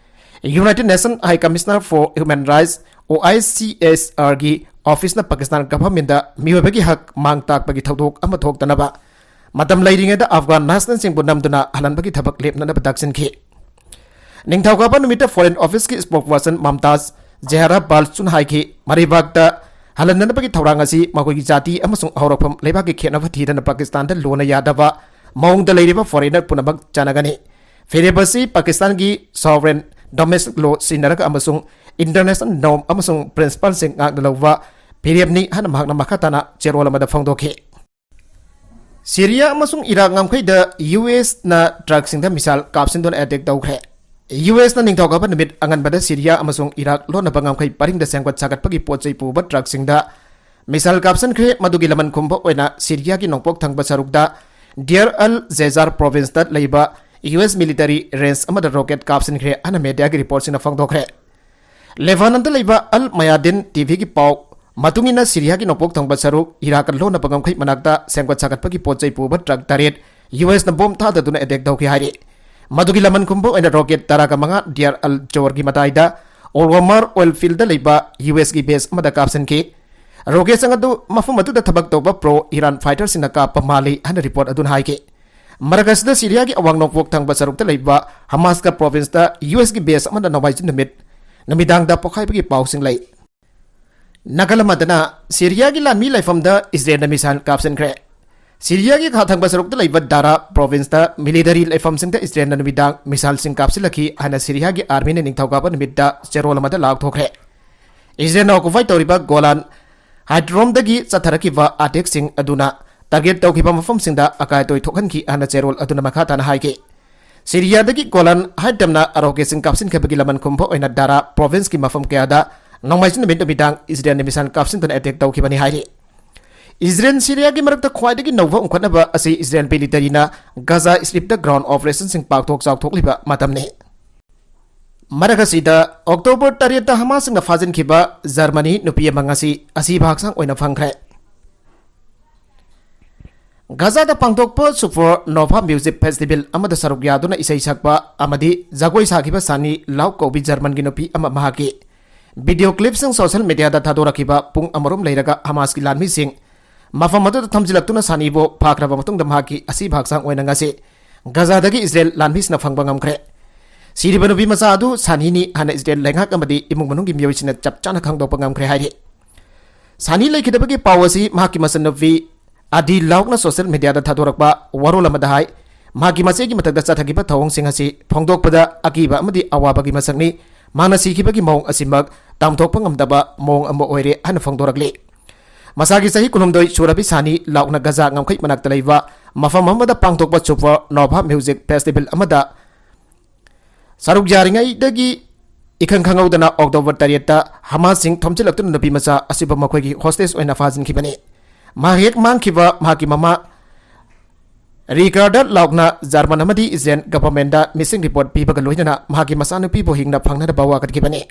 United Nations High Commissioner for Human Rights, O H C H R ꯒꯤ office ꯅ Pakistan government ꯗ ꯃꯤꯑꯣꯏꯕꯒꯤ ꯍꯛ ꯃꯥꯡ ꯇꯥꯛꯄꯒꯤ ꯊꯧꯗꯣꯛ ꯑꯃ ꯊꯣꯛꯇꯅꯕ ꯃꯇꯝ ꯂꯩꯔꯤꯉꯩꯗ Afghan national ꯁꯤꯡꯕꯨ ꯅꯝꯗꯨꯅ ꯍꯜꯍꯟꯕꯒꯤ ꯊꯕꯛ ꯂꯦꯞꯅꯅꯕ ꯇꯛꯁꯤꯟꯈꯤ꯫ ꯅꯤꯡꯊꯧꯀꯥꯕ ꯅꯨꯃꯤꯠꯇ Foreign Office ꯀꯤ spokesperson Mumtaz Zahra Balchun ꯍꯥꯏꯈꯤ, ꯃꯔꯩꯕꯥꯛꯇ ꯍꯜꯍꯟꯅꯅꯕꯒꯤ ꯊꯧꯔꯥꯡ ꯑꯁꯤ ꯃꯈꯣꯏꯒꯤ ꯖꯥꯇꯤ ꯑꯃꯁꯨꯡ ꯍꯧꯔꯛꯐꯝ ꯂꯩꯕꯥꯛꯀꯤ ꯈꯦꯠꯅꯕ ꯊꯤꯗꯅ Pakistan ꯗ ꯂꯣꯟꯅ ꯌꯥꯗꯕ ꯃꯑꯣꯡꯗ ꯂꯩꯔꯤꯕ foreigner ꯄꯨꯝꯅꯃꯛ ꯆꯥꯟꯅꯒꯅꯤ꯫ ꯐꯤꯔꯦꯞ ꯑꯁꯤ Pakistan ꯒꯤ sovereign domestic law ꯁꯤꯖꯤꯟꯅꯔꯒ ꯑꯃꯁꯨꯡ international norm ꯑꯃꯁꯨꯡ principle ꯁꯤꯡ ꯉꯥꯛꯅ ꯂꯧꯕ ꯐꯤꯔꯦꯞꯅꯤ ꯍꯥꯏꯅ ꯃꯍꯥꯛꯅ ꯃꯈꯥ ꯇꯥꯅ ꯆꯦꯔꯣꯜ ꯑꯃꯗ ꯐꯣꯡꯗꯣꯛꯈꯤ꯫ ꯁꯤꯔꯤꯌꯥ ꯑꯃꯁꯨꯡ ꯏꯔꯥꯛ ꯉꯝꯈꯩꯗ U S ꯅ truck ꯁꯤꯡꯗ missile ꯀꯥꯞꯁꯤꯟꯗꯨꯅ attack ꯇꯧꯈ꯭ꯔꯦ꯫ U S ꯅ ꯅꯤꯡꯊꯧꯀꯥꯕ ꯅꯨꯃꯤꯠ ꯑꯉꯟꯕꯗ ꯁꯤꯔꯤꯌꯥ ꯑꯃꯁꯨꯡ ꯏꯔꯥꯛ ꯂꯣꯟꯅꯕ ꯉꯝꯈꯩ ꯄꯔꯤꯡꯗ ꯁꯦꯝꯒꯠ ꯁꯥꯒꯠꯄꯒꯤ ꯄꯣꯠ ꯆꯩ ꯄꯨꯕ truck ꯁꯤꯡꯗ missile ꯀꯥꯞꯁꯤꯟꯈ꯭ꯔꯦ꯫ ꯃꯗꯨꯒꯤ ꯂꯃꯟ ꯈꯨꯝꯕ ꯑꯣꯏꯅ ꯁꯤꯔꯤꯌꯥꯒꯤ ꯅꯣꯡꯄꯣꯛ ꯊꯪꯕ ꯁꯔꯨꯛꯇ Deir al-Zezzar province ꯇ ꯂꯩꯕ U S military range ꯑꯃꯗ rocket ꯀꯥꯞꯁꯤꯟꯈ꯭ꯔꯦ ꯍꯥꯏꯅ media ꯒꯤ report ꯁꯤꯡꯅ ꯐꯣꯡꯗꯣꯛꯈ꯭ꯔꯦ꯫ ꯂꯦꯕꯥꯅꯟꯗ ꯂꯩꯕ ꯑꯜ ꯃꯌꯥꯗꯤꯟ T V ꯒꯤ ꯄꯥꯎ ꯃꯇꯨꯡ ꯏꯟꯅ, ꯁꯤꯔꯤꯌꯥꯒꯤ ꯅꯣꯡꯄꯣꯛ ꯊꯪꯕ ꯁꯔꯨꯛ ꯏꯔꯥꯛꯀ ꯂꯣꯟꯅꯕ ꯉꯝꯈꯩ ꯃꯅꯥꯛꯇ ꯁꯦꯝꯒꯠ ꯁꯥꯒꯠꯄꯒꯤ ꯄꯣꯠ ꯆꯩ ꯄꯨꯕ truck ꯇꯔꯦꯠ U S ꯅ bomb ꯊꯥꯗꯗꯨꯅ attack ꯇꯧꯈꯤ ꯍꯥꯏꯔꯤ꯫ ꯃꯗꯨꯒꯤ ꯂꯃꯟ ꯈꯨꯝꯕ ꯑꯣꯏꯅ rocket ꯇꯔꯥꯒ ꯃꯉꯥ Deir al-Zour ꯒꯤ ꯃꯇꯥꯏꯗ Al-Wamar oil field ꯗ ꯂꯩꯕ U S ꯒꯤ base ꯑꯃꯗ ꯀꯥꯞꯁꯤꯟꯈꯤ꯫ Rocket ꯁꯤꯡ ꯑꯗꯨ ꯃꯐꯝ ꯑꯗꯨꯗ ꯊꯕꯛ ꯇꯧꯕ pro Iran fighter ꯁꯤꯡꯅ ꯀꯥꯞꯄ ꯃꯥꯜꯂꯤ ꯍꯥꯏꯅ report ꯑꯗꯨꯅ ꯍꯥꯏꯈꯤ꯫ ꯃꯔꯛ ꯑꯁꯤꯗ, ꯁꯤꯔꯤꯌꯥꯒꯤ ꯑꯋꯥꯡ ꯅꯣꯡꯄꯣꯛ ꯊꯪꯕ ꯁꯔꯨꯛꯇ ꯂꯩꯕ ꯍꯃꯥꯁꯀ province ꯇ U S ꯒꯤ base ꯑꯃꯗ ꯅꯣꯡꯃꯥꯏꯖꯤꯡ ꯅꯨꯃꯤꯠ ꯅꯨꯃꯤꯗꯥꯡꯗ ꯄꯣꯈꯥꯏꯕꯒꯤ ꯄꯥꯎꯁꯤꯡ ꯂꯩ꯫ ꯅꯥꯀꯜ ꯑꯃꯗꯅ, ꯁꯤꯔꯤꯌꯥꯒꯤ ꯂꯥꯟꯃꯤ ꯂꯩꯐꯝꯗ ꯏꯖꯔꯦꯜꯅ missile ꯀꯥꯞꯁꯤꯟꯈ꯭ꯔꯦ꯫ ꯁꯤꯔꯤꯌꯥꯒꯤ ꯈꯥ ꯊꯪꯕ ꯁꯔꯨꯛꯇ ꯂꯩꯕ ꯗꯥꯔꯥ province ꯇ military ꯂꯩꯐꯝꯁꯤꯡꯗ ꯏꯖꯔꯦꯜꯅ ꯅꯨꯃꯤꯗꯥꯡ missile ꯁꯤꯡ ꯀꯥꯞꯁꯤꯜꯂꯛꯈꯤ ꯍꯥꯏꯅ ꯁꯤꯔꯤꯌꯥꯒꯤ army ꯅ ꯅꯤꯡꯊꯧꯀꯥꯕ ꯅꯨꯃꯤꯠꯇ ꯆꯦꯔꯣꯜ ꯑꯃꯗ ꯂꯥꯎꯊꯣꯛꯈ꯭ꯔꯦ꯫ ꯏꯖꯔꯦꯜꯅ occupy ꯇꯧꯔꯤꯕ Golan ꯍꯥꯏꯠꯔꯣꯝꯗꯒꯤ ꯆꯠꯊꯔꯛꯈꯤꯕ ꯑꯦꯇꯦꯛꯁꯤꯡ ꯑꯗꯨꯅ ꯇꯥꯔꯒꯦꯠ ꯇꯧꯈꯤꯕ ꯃꯐꯝꯁꯤꯡꯗ ꯑꯀꯥꯏ ꯑꯇꯣꯏ ꯊꯣꯛꯍꯟꯈꯤ ꯍꯥꯏꯅ ꯆꯦꯔꯣꯜ ꯑꯗꯨꯅ ꯃꯈꯥ ꯇꯥꯅ ꯍꯥꯏꯈꯤ꯫ ꯁꯤꯔꯤꯌꯥꯗꯒꯤ ꯒꯣꯂꯥꯟ ꯍꯥꯏꯠ ꯇꯝꯅ ꯔꯣꯀꯦꯠꯁꯤꯡ ꯀꯥꯞꯁꯤꯟꯈꯤꯕꯒꯤ ꯂꯃꯟ ꯈꯨꯝꯕ ꯑꯣꯏꯅ ꯗꯥꯔꯥ ꯄ꯭ꯔꯣꯚꯤꯟꯁꯀꯤ ꯃꯐꯝ ꯀꯌꯥꯗ ꯅꯣꯡꯃꯥꯏꯖꯤꯡ ꯅꯨꯃꯤꯠ ꯅꯨꯃꯤꯗꯥꯡ ꯏꯖꯔꯦꯜꯅ ꯃꯤꯁꯥꯏꯜ ꯀꯥꯞꯁꯤꯟꯗꯨꯅ ꯑꯦꯇꯦꯛ ꯇꯧꯈꯤꯕꯅꯤ ꯍꯥꯏꯔꯤ꯫ ꯏꯖꯔꯦꯜ ꯁꯤꯔꯤꯌꯥꯒꯤ ꯃꯔꯛꯇ ꯈ꯭ꯋꯥꯏꯗꯒꯤ ꯅꯧꯕ ꯎꯪꯈꯠꯅꯕ ꯑꯁꯤ ꯏꯖꯔꯦꯜ ꯃꯤꯂꯤꯇꯔꯤꯅ ꯒꯖꯥ ꯁ꯭ꯇ꯭ꯔꯤꯞꯇ ꯒ꯭ꯔꯥꯎꯟ ꯑꯣꯄꯔꯦꯁꯟꯁꯤꯡ ꯄꯥꯛꯊꯣꯛ ꯆꯥꯎꯊꯣꯛꯂꯤꯕ ꯃꯇꯝꯅꯤ꯫ ꯃꯔꯛ ꯑꯁꯤꯗ, ꯑꯣꯛꯇꯣꯕꯔ ꯇꯔꯦꯠꯇ ꯍꯃꯥꯁꯁꯤꯡꯅ ꯐꯥꯖꯤꯟꯈꯤꯕ ꯖꯔꯃꯅꯤ ꯅꯨꯄꯤ ꯑꯃ ꯉꯁꯤ ꯑꯁꯤꯕ ꯍꯛꯆꯥꯡ ꯑꯣꯏꯅ ꯐꯪꯈ꯭ꯔꯦ꯫ ꯒꯖꯥꯗ ꯄꯥꯡꯊꯣꯛꯄ ꯁꯨꯄꯔ ꯅꯣꯚꯥ ꯃ꯭ꯌꯨꯖꯤꯛ ꯐꯦꯁꯇꯤꯚꯦꯜ ꯑꯃꯗ ꯁꯔꯨꯛ ꯌꯥꯗꯨꯅ ꯏꯁꯩ ꯁꯛꯄ ꯑꯃꯗꯤ ꯖꯒꯣꯏ ꯁꯥꯈꯤꯕ ꯁꯥꯅꯤ ꯂꯥꯎ ꯀꯧꯕꯤ ꯖꯔꯃꯟꯒꯤ ꯅꯨꯄꯤ ꯑꯃ ꯃꯍꯥꯛꯀꯤ ꯚꯤꯗꯤꯑꯣ ꯀ꯭ꯂꯤꯞꯁꯤꯡ ꯁꯣꯁꯤꯌꯦꯜ ꯃꯤꯗꯤꯌꯥꯗ ꯊꯥꯗꯣꯔꯛꯈꯤꯕ ꯄꯨꯡ ꯑꯃꯔꯣꯝ ꯂꯩꯔꯒ ꯍꯃꯥꯁꯀꯤ ꯂꯥꯟꯃꯤꯁꯤꯡ ꯃꯐꯝ ꯑꯗꯨꯗ ꯊꯝꯖꯤꯜꯂꯛꯇꯨꯅ ꯁꯥꯅꯤꯕꯨ ꯐꯥꯈ꯭ꯔꯕ ꯃꯇꯨꯡꯗ ꯃꯍꯥꯛꯀꯤ ꯑꯁꯤꯕ ꯍꯛꯆꯥꯡ ꯑꯣꯏꯅ ꯉꯁꯤ ꯒꯖꯥꯗꯒꯤ ꯏꯖꯔꯦꯜ ꯂꯥꯟꯃꯤꯁꯤꯡꯅ ꯐꯪꯕ ꯉꯝꯈ꯭ꯔꯦ꯫ ꯁꯤꯔꯤꯕ ꯅꯨꯄꯤ ꯃꯆꯥ ꯑꯗꯨ ꯁꯥꯅꯤꯅꯤ ꯍꯥꯏꯅ ꯏꯖꯔꯦꯜ ꯂꯩꯉꯥꯛ ꯑꯃꯗꯤ ꯏꯃꯨꯡ ꯃꯅꯨꯡꯒꯤ ꯃꯤꯑꯣꯏꯁꯤꯡꯅ ꯆꯞ ꯆꯥꯅ ꯈꯪꯗꯣꯛꯄ ꯉꯝꯈ꯭ꯔꯦ ꯍꯥꯏꯔꯤ꯫ ꯁꯥꯅꯤ ꯂꯩꯈꯤꯗꯕꯒꯤ ꯄꯥꯎ ꯑꯁꯤ ꯃꯍꯥꯛꯀꯤ ꯃꯆꯟꯅꯨꯄꯤ ꯑꯗꯤ ꯂꯥꯎꯛꯅ ꯁꯣꯁꯤꯌꯦꯜ ꯃꯤꯗꯤꯌꯥꯗ ꯊꯥꯗꯣꯔꯛꯄ ꯋꯥꯔꯣꯜ ꯑꯃꯗ ꯍꯥꯏ, ꯃꯍꯥꯛꯀꯤ ꯃꯆꯦꯒꯤ ꯃꯊꯛꯇ ꯆꯠꯊꯈꯤꯕ ꯊꯧꯑꯣꯡꯁꯤꯡ ꯑꯁꯤ ꯐꯣꯡꯗꯣꯛꯄꯗ ꯑꯀꯤꯕ ꯑꯃꯗꯤ ꯑꯋꯥꯕꯒꯤ ꯃꯁꯛꯅꯤ꯫ ꯃꯍꯥꯛꯅ ꯁꯤꯈꯤꯕꯒꯤ ꯃꯑꯣꯡ ꯑꯁꯤꯃꯛ ꯇꯥꯝꯊꯣꯛꯄ ꯉꯝꯗꯕ ꯃꯑꯣꯡ ꯑꯃ ꯑꯣꯏꯔꯦ ꯍꯥꯏꯅ ꯐꯣꯡꯗꯣꯔꯛꯂꯤ꯫ ꯃꯁꯥꯒꯤ ꯆꯍꯤ ꯀꯨꯟꯍꯨꯝꯗꯣꯏ ꯁꯨꯔꯕꯤ ꯁꯥꯅꯤ ꯂꯥꯎꯛꯅ ꯒꯖꯥ ꯉꯝꯈꯩ ꯃꯅꯥꯛꯇ ꯂꯩꯕ ꯃꯐꯝ ꯑꯃꯗ ꯄꯥꯡꯊꯣꯛꯄ ꯁꯨꯄꯔ ꯅꯣꯚꯥ ꯃ꯭ꯌꯨꯖꯤꯛ ꯐꯦꯁꯇꯤꯚꯦꯜ ꯑꯃꯗ ꯁꯔꯨꯛ ꯌꯥꯔꯤꯉꯩꯗꯒꯤ ꯏꯈꯪ ꯈꯪꯍꯧꯗꯅ ꯑꯣꯛꯇꯣꯕꯔ ꯇꯔꯦꯠꯇ ꯍꯃꯥꯁꯁꯤꯡ ꯊꯣꯝꯖꯤꯜꯂꯛꯇꯨꯅ ꯅꯨꯄꯤ ꯃꯆꯥ ꯑꯁꯤꯕꯨ ꯃꯈꯣꯏꯒꯤ ꯍꯣꯁꯇꯦꯖ ꯑꯣꯏꯅ ꯐꯥꯖꯤꯟꯈꯤꯕꯅꯤ꯫ ꯃꯍꯥꯛ ꯍꯦꯛ ꯃꯥꯡꯈꯤꯕ ꯃꯍꯥꯛꯀꯤ ꯃꯃꯥ ꯔꯤꯀꯥꯔꯗ ꯂꯥꯎꯛꯅ ꯖꯔꯃꯟ ꯑꯃꯗꯤ ꯏꯖꯔꯦꯜ ꯒꯚꯔꯟꯃꯦꯟꯗ ꯃꯤꯁꯤꯡ ꯔꯤꯄꯣꯔꯠ ꯄꯤꯕꯒ ꯂꯣꯏꯅꯅ ꯃꯍꯥꯛꯀꯤ ꯃꯆꯥꯅꯨꯄꯤꯕꯨ ꯍꯤꯡꯅ ꯐꯪꯅꯅꯕ ꯋꯥꯀꯠꯈꯤꯕꯅꯤ꯫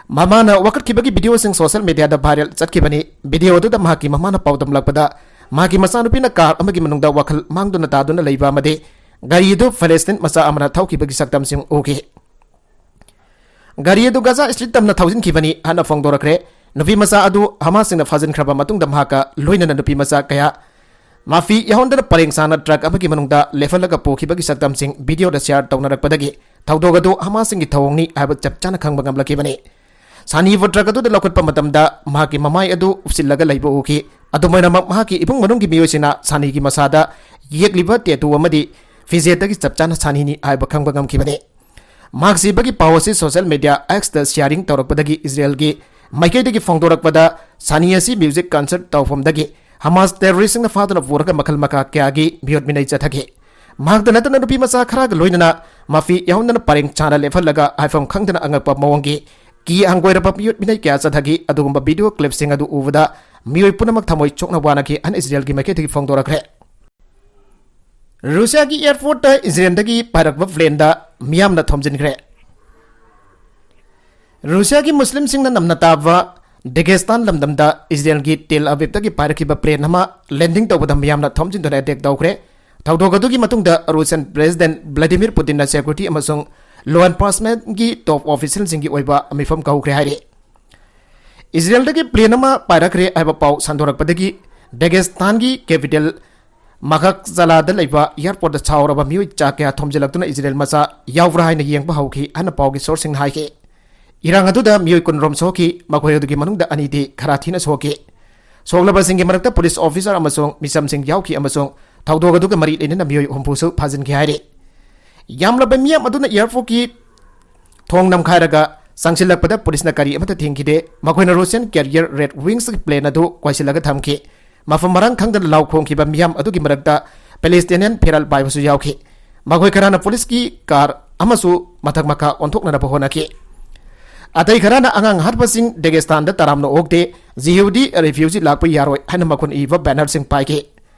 ꯃꯃꯥꯅ ꯋꯥꯀꯠꯈꯤꯕꯒꯤ ꯚꯤꯗꯤꯑꯣꯁꯤꯡ ꯁꯣꯁꯤꯌꯦꯜ ꯃꯤꯗꯤꯌꯥꯗ ꯚꯥꯏꯔꯦꯜ ꯆꯠꯈꯤꯕꯅꯤ꯫ ꯚꯤꯗꯤꯑꯣ ꯑꯗꯨꯗ ꯃꯍꯥꯛꯀꯤ ꯃꯃꯥꯅ ꯄꯥꯎꯗꯝꯂꯛꯄꯗ, ꯃꯍꯥꯛꯀꯤ ꯃꯆꯥꯅꯨꯄꯤꯅ ꯀꯥꯔ ꯑꯃꯒꯤ ꯃꯅꯨꯡꯗ ꯋꯥꯈꯜ ꯃꯥꯡꯗꯨꯅ ꯇꯥꯗꯨꯅ ꯂꯩꯕ ꯑꯃꯗꯤ ꯒꯥꯔꯤ ꯑꯗꯨ ꯐꯦꯂꯦꯁꯇꯤꯟ ꯃꯆꯥ ꯑꯃꯅ ꯊꯧꯈꯤꯕꯒꯤ ꯁꯛꯇꯝꯁꯤꯡ ꯎꯈꯤ꯫ ꯒꯥꯔꯤ ꯑꯗꯨ ꯒꯖꯥ ꯁ꯭ꯇ꯭ꯔꯤꯞ ꯇꯝꯅ ꯊꯧꯖꯤꯟꯈꯤꯕꯅꯤ ꯍꯥꯏꯅ ꯐꯣꯡꯗꯣꯔꯛꯈ꯭ꯔꯦ꯫ ꯅꯨꯄꯤ ꯃꯆꯥ ꯑꯗꯨ ꯍꯃꯥꯁꯁꯤꯡꯅ ꯐꯥꯖꯤꯟꯈ꯭ꯔꯕ ꯃꯇꯨꯡꯗ ꯃꯍꯥꯛꯀ ꯂꯣꯏꯅꯅ ꯅꯨꯄꯤ ꯃꯆꯥ ꯀꯌꯥ ꯃꯥꯐꯤ ꯌꯥꯎꯍꯟꯗꯅ ꯄꯔꯦꯡ ꯁꯥꯅ ꯇ꯭ꯔꯛ ꯑꯃꯒꯤ ꯃꯅꯨꯡꯗ ꯂꯦꯞꯍꯜꯂꯒ ꯄꯨꯈꯤꯕꯒꯤ ꯁꯛꯇꯝꯁꯤꯡ ꯚꯤꯗꯤꯑꯣꯗ ꯁꯤꯌꯥꯔ ꯇꯧꯅꯔꯛꯄꯗꯒꯤ ꯊꯧꯗꯣꯛ ꯑꯗꯨ ꯍꯃꯥꯁꯁꯤꯡꯒꯤ ꯊꯧꯑꯣꯡꯅꯤ ꯍꯥꯏꯕ ꯆꯞ ꯆꯥꯅ ꯈꯪꯕ ꯉꯝꯂꯛꯈꯤꯕꯅꯤ꯫ ꯁꯥꯅꯤꯕꯨ ꯇ꯭ꯔꯛ ꯑꯗꯨꯗ ꯂꯧꯈꯠꯄ ꯃꯇꯝꯗ ꯃꯍꯥꯛꯀꯤ ꯃꯃꯥꯏ ꯑꯗꯨ ꯎꯞꯁꯤꯜꯂꯒ ꯂꯩꯕ ꯎꯈꯤ꯫ ꯑꯗꯨꯃꯥꯏꯅꯃꯛ ꯃꯍꯥꯛꯀꯤ ꯏꯃꯨꯡ ꯃꯅꯨꯡꯒꯤ ꯃꯤꯑꯣꯏꯁꯤꯡꯅ ꯁꯥꯅꯤꯒꯤ ꯃꯁꯥꯗ ꯌꯦꯛꯂꯤꯕ ꯇꯦꯇꯨ ꯑꯃꯗꯤ ꯐꯤꯖꯦꯠꯇꯒꯤ ꯆꯞ ꯆꯥꯅ ꯁꯥꯅꯤꯅꯤ ꯍꯥꯏꯕ ꯈꯪꯕ ꯉꯝꯈꯤꯕꯅꯤ꯫ ꯃꯍꯥꯛ ꯁꯤꯕꯒꯤ ꯄꯥꯎ ꯑꯁꯤ ꯁꯣꯁꯤꯌꯦꯜ ꯃꯤꯗꯤꯌꯥ ꯑꯦꯛꯁꯇ ꯁꯤꯌꯥꯔꯤꯡ ꯇꯧꯔꯛꯄꯗꯒꯤ ꯏꯖꯔꯦꯜꯒꯤ ꯃꯥꯏꯀꯩꯗꯒꯤ ꯐꯣꯡꯗꯣꯔꯛꯄꯗ, ꯁꯥꯅꯤ ꯑꯁꯤ ꯃ꯭ꯌꯨꯖꯤꯛ ꯀꯟꯁꯔꯠ ꯇꯧꯐꯝꯗꯒꯤ ꯍꯃꯥꯁ ꯇꯦꯔꯣꯔꯤꯁ꯭ꯠꯁꯤꯡꯅ ꯐꯥꯗꯨꯅ ꯄꯨꯔꯒ ꯃꯈꯜ ꯃꯈꯥ ꯀꯌꯥꯒꯤ ꯃꯤꯑꯣꯠ ꯃꯤꯅꯩ ꯆꯠꯊꯈꯤ꯫ ꯃꯍꯥꯛꯇ ꯅꯠꯇꯅ ꯅꯨꯄꯤ ꯃꯆꯥ ꯈꯔꯒ ꯂꯣꯏꯅꯅ ꯃꯐꯤ ꯌꯥꯎꯍꯟꯗꯅ ꯄꯔꯦꯡ ꯆꯥꯅ ꯂꯦꯞꯍꯜꯂꯒ ꯍꯥꯏꯐꯝ ꯈꯪꯗꯅ ꯑꯉꯛꯄ ꯃꯑꯣꯡꯒꯤ ꯀꯤ ꯍꯪꯒꯣꯏꯔꯕ ꯃꯤꯑꯣꯠ ꯃꯤꯅꯩ ꯀꯌꯥ ꯆꯠꯊꯈꯤ꯫ ꯑꯗꯨꯒꯨꯝꯕ ꯚꯤꯗꯤꯑꯣ ꯀ꯭ꯂꯤꯞꯁꯤꯡ ꯑꯗꯨ ꯎꯕꯗ ꯃꯤꯑꯣꯏ ꯄꯨꯝꯅꯃꯛ ꯊꯃꯣꯏ ꯁꯣꯛꯅ ꯋꯥꯅꯈꯤ ꯍꯥꯏꯅ ꯏꯖꯔꯦꯜꯒꯤ ꯃꯥꯏꯀꯩꯗꯒꯤ ꯐꯣꯡꯗꯣꯔꯛꯈ꯭ꯔꯦ꯫ ꯔꯨꯁꯤꯌꯥꯒꯤ ꯑꯦꯌꯔꯄꯣꯔꯠꯇ ꯏꯖꯔꯦꯜꯗꯒꯤ ꯄꯥꯏꯔꯛꯄ ꯄ꯭ꯂꯦꯟꯗ ꯃꯤꯌꯥꯝꯅ ꯊꯣꯝꯖꯤꯟꯈ꯭ꯔꯦ꯫ ꯔꯨꯁꯤꯌꯥꯒꯤ ꯃꯨꯁꯂꯤꯝꯁꯤꯡꯅ ꯅꯝꯅ ꯇꯥꯕ ꯗꯦꯒꯦꯁꯇꯥꯟ ꯂꯝꯗꯝꯗ ꯏꯖꯔꯦꯜꯒꯤ ꯇꯦꯜ ꯑꯕꯤꯕꯇꯒꯤ ꯄꯥꯏꯔꯛꯈꯤꯕ ꯄ꯭ꯂꯦꯟ ꯑꯃ ꯂꯦꯟꯗꯤꯡ ꯇꯧꯕꯗ ꯃꯤꯌꯥꯝꯅ ꯊꯣꯝꯖꯤꯟꯗꯨꯅ ꯑꯦꯇꯦꯛ ꯇꯧꯈ꯭ꯔꯦ꯫ ꯊꯧꯗꯣꯛ ꯑꯗꯨꯒꯤ ꯃꯇꯨꯡꯗ ꯔꯨꯁꯤꯌꯟ ꯄ꯭ꯔꯦꯁꯤꯗꯦꯟꯠ ꯚ꯭ꯂꯥꯗꯤꯃꯤꯔ ꯄꯨꯇꯤꯟꯅ ꯁꯦꯀ꯭ꯌꯨꯔꯤꯇꯤ ꯑꯃꯁꯨꯡ ꯂꯣ ꯑꯦꯟꯐꯣꯔꯁꯃꯦꯟꯠꯀꯤ ꯇꯣꯞ ꯑꯣꯐꯤꯁꯤꯌꯦꯜꯁꯤꯡꯒꯤ ꯑꯣꯏꯕ ꯃꯤꯐꯝ ꯀꯧꯈ꯭ꯔꯦ ꯍꯥꯏꯔꯤ꯫ ꯏꯖꯔꯦꯜꯗꯒꯤ ꯄ꯭ꯂꯦꯟ ꯑꯃ ꯄꯥꯏꯔꯛꯈ꯭ꯔꯦ ꯍꯥꯏꯕ ꯄꯥꯎ ꯁꯟꯗꯣꯔꯛꯄꯗꯒꯤ ꯗꯦꯒꯦꯁꯇꯥꯟꯒꯤ ꯀꯦꯄꯤꯇꯦꯜ ꯃꯈꯛꯆꯂꯥꯗ ꯂꯩꯕ ꯑꯦꯌꯔꯄꯣꯔꯠꯇ ꯁꯥꯎꯔꯕ ꯃꯤꯑꯣꯏ ꯆꯥ ꯀꯌꯥ ꯊꯣꯝꯖꯤꯜꯂꯛꯇꯨꯅ ꯏꯖꯔꯦꯜ ꯃꯆꯥ ꯌꯥꯎꯕ꯭ꯔꯥ ꯍꯥꯏꯅ ꯌꯦꯡꯕ ꯍꯧꯈꯤ ꯍꯥꯏꯅ ꯄꯥꯎꯒꯤ ꯁꯣꯔꯁꯁꯤꯡꯅ ꯍꯥꯏꯈꯤ꯫ ꯏꯔꯥꯡ ꯑꯗꯨꯗ ꯃꯤꯑꯣꯏ ꯀꯨꯟꯔꯣꯝ ꯁꯣꯛꯈꯤ, ꯃꯈꯣꯏ ꯑꯗꯨꯒꯤ ꯃꯅꯨꯡꯗ ꯑꯅꯤꯗꯤ ꯈꯔ ꯊꯤꯅ ꯁꯣꯛꯈꯤ꯫ ꯁꯣꯛꯂꯕꯁꯤꯡꯒꯤ ꯃꯔꯛꯇ ꯄꯨꯂꯤꯁ ꯑꯣꯐꯤꯁꯥꯔ ꯑꯃꯁꯨꯡ ꯃꯤꯆꯝꯁꯤꯡ ꯌꯥꯎꯈꯤ ꯑꯃꯁꯨꯡ ꯊꯧꯗꯣꯛ ꯑꯗꯨꯒ ꯃꯔꯤ ꯂꯩꯅꯅ ꯃꯤꯑꯣꯏ ꯍꯨꯝꯐꯨꯁꯨ ꯐꯥꯖꯤꯟꯈꯤ ꯍꯥꯏꯔꯤ꯫ ꯌꯥꯝꯂꯕ ꯃꯤꯌꯥꯝ ꯑꯗꯨꯅ ꯑꯦꯌꯔꯄꯣꯔꯠꯀꯤ ꯊꯣꯡ ꯅꯝꯈꯥꯏꯔꯒ ꯆꯪꯁꯤꯜꯂꯛꯄꯗ ꯄꯨꯂꯤꯁꯅ ꯀꯔꯤ ꯑꯃꯠꯇ ꯊꯤꯡꯈꯤꯗꯦ꯫ ꯃꯈꯣꯏꯅ ꯔꯨꯁꯤꯌꯟ ꯀꯦꯔꯤꯌꯔ ꯔꯦꯗ ꯋꯤꯡꯁꯀꯤ ꯄ꯭ꯂꯦꯟ ꯑꯗꯨ ꯀꯣꯏꯁꯤꯜꯂꯒ ꯊꯝꯈꯤ꯫ ꯃꯐꯝ ꯃꯔꯥꯡ ꯈꯪꯗꯅ ꯂꯥꯎ ꯈꯣꯡꯈꯤꯕ ꯃꯤꯌꯥꯝ ꯑꯗꯨꯒꯤ ꯃꯔꯛꯇ ꯄꯦꯂꯦꯁꯇꯤꯅꯤꯌꯟ ꯐꯦꯔꯥꯜ ꯄꯥꯏꯕꯁꯨ ꯌꯥꯎꯈꯤ꯫ ꯃꯈꯣꯏ ꯈꯔꯅ ꯄꯨꯂꯤꯁꯀꯤ ꯀꯥꯔ ꯑꯃꯁꯨ ꯃꯊꯛ ꯃꯈꯥ ꯑꯣꯟꯊꯣꯛꯅꯅꯕ ꯍꯣꯠꯅꯈꯤ꯫ ꯑꯇꯩ ꯈꯔꯅ ꯑꯉꯥꯡ ꯍꯥꯠꯄꯁꯤꯡ ꯗꯦꯒꯦꯁꯇꯥꯟꯗ ꯇꯔꯥꯝꯅ ꯑꯣꯛꯇꯦ, ꯖꯤꯍꯨꯗꯤ ꯔꯤꯐ꯭ꯌꯨꯖꯤ ꯂꯥꯛꯄ ꯌꯥꯔꯣꯏ ꯍꯥꯏꯅ ꯃꯈꯣꯏꯅ ꯏꯕ ꯕꯦꯅꯔꯁꯤꯡ ꯄꯥꯏꯈꯤ꯫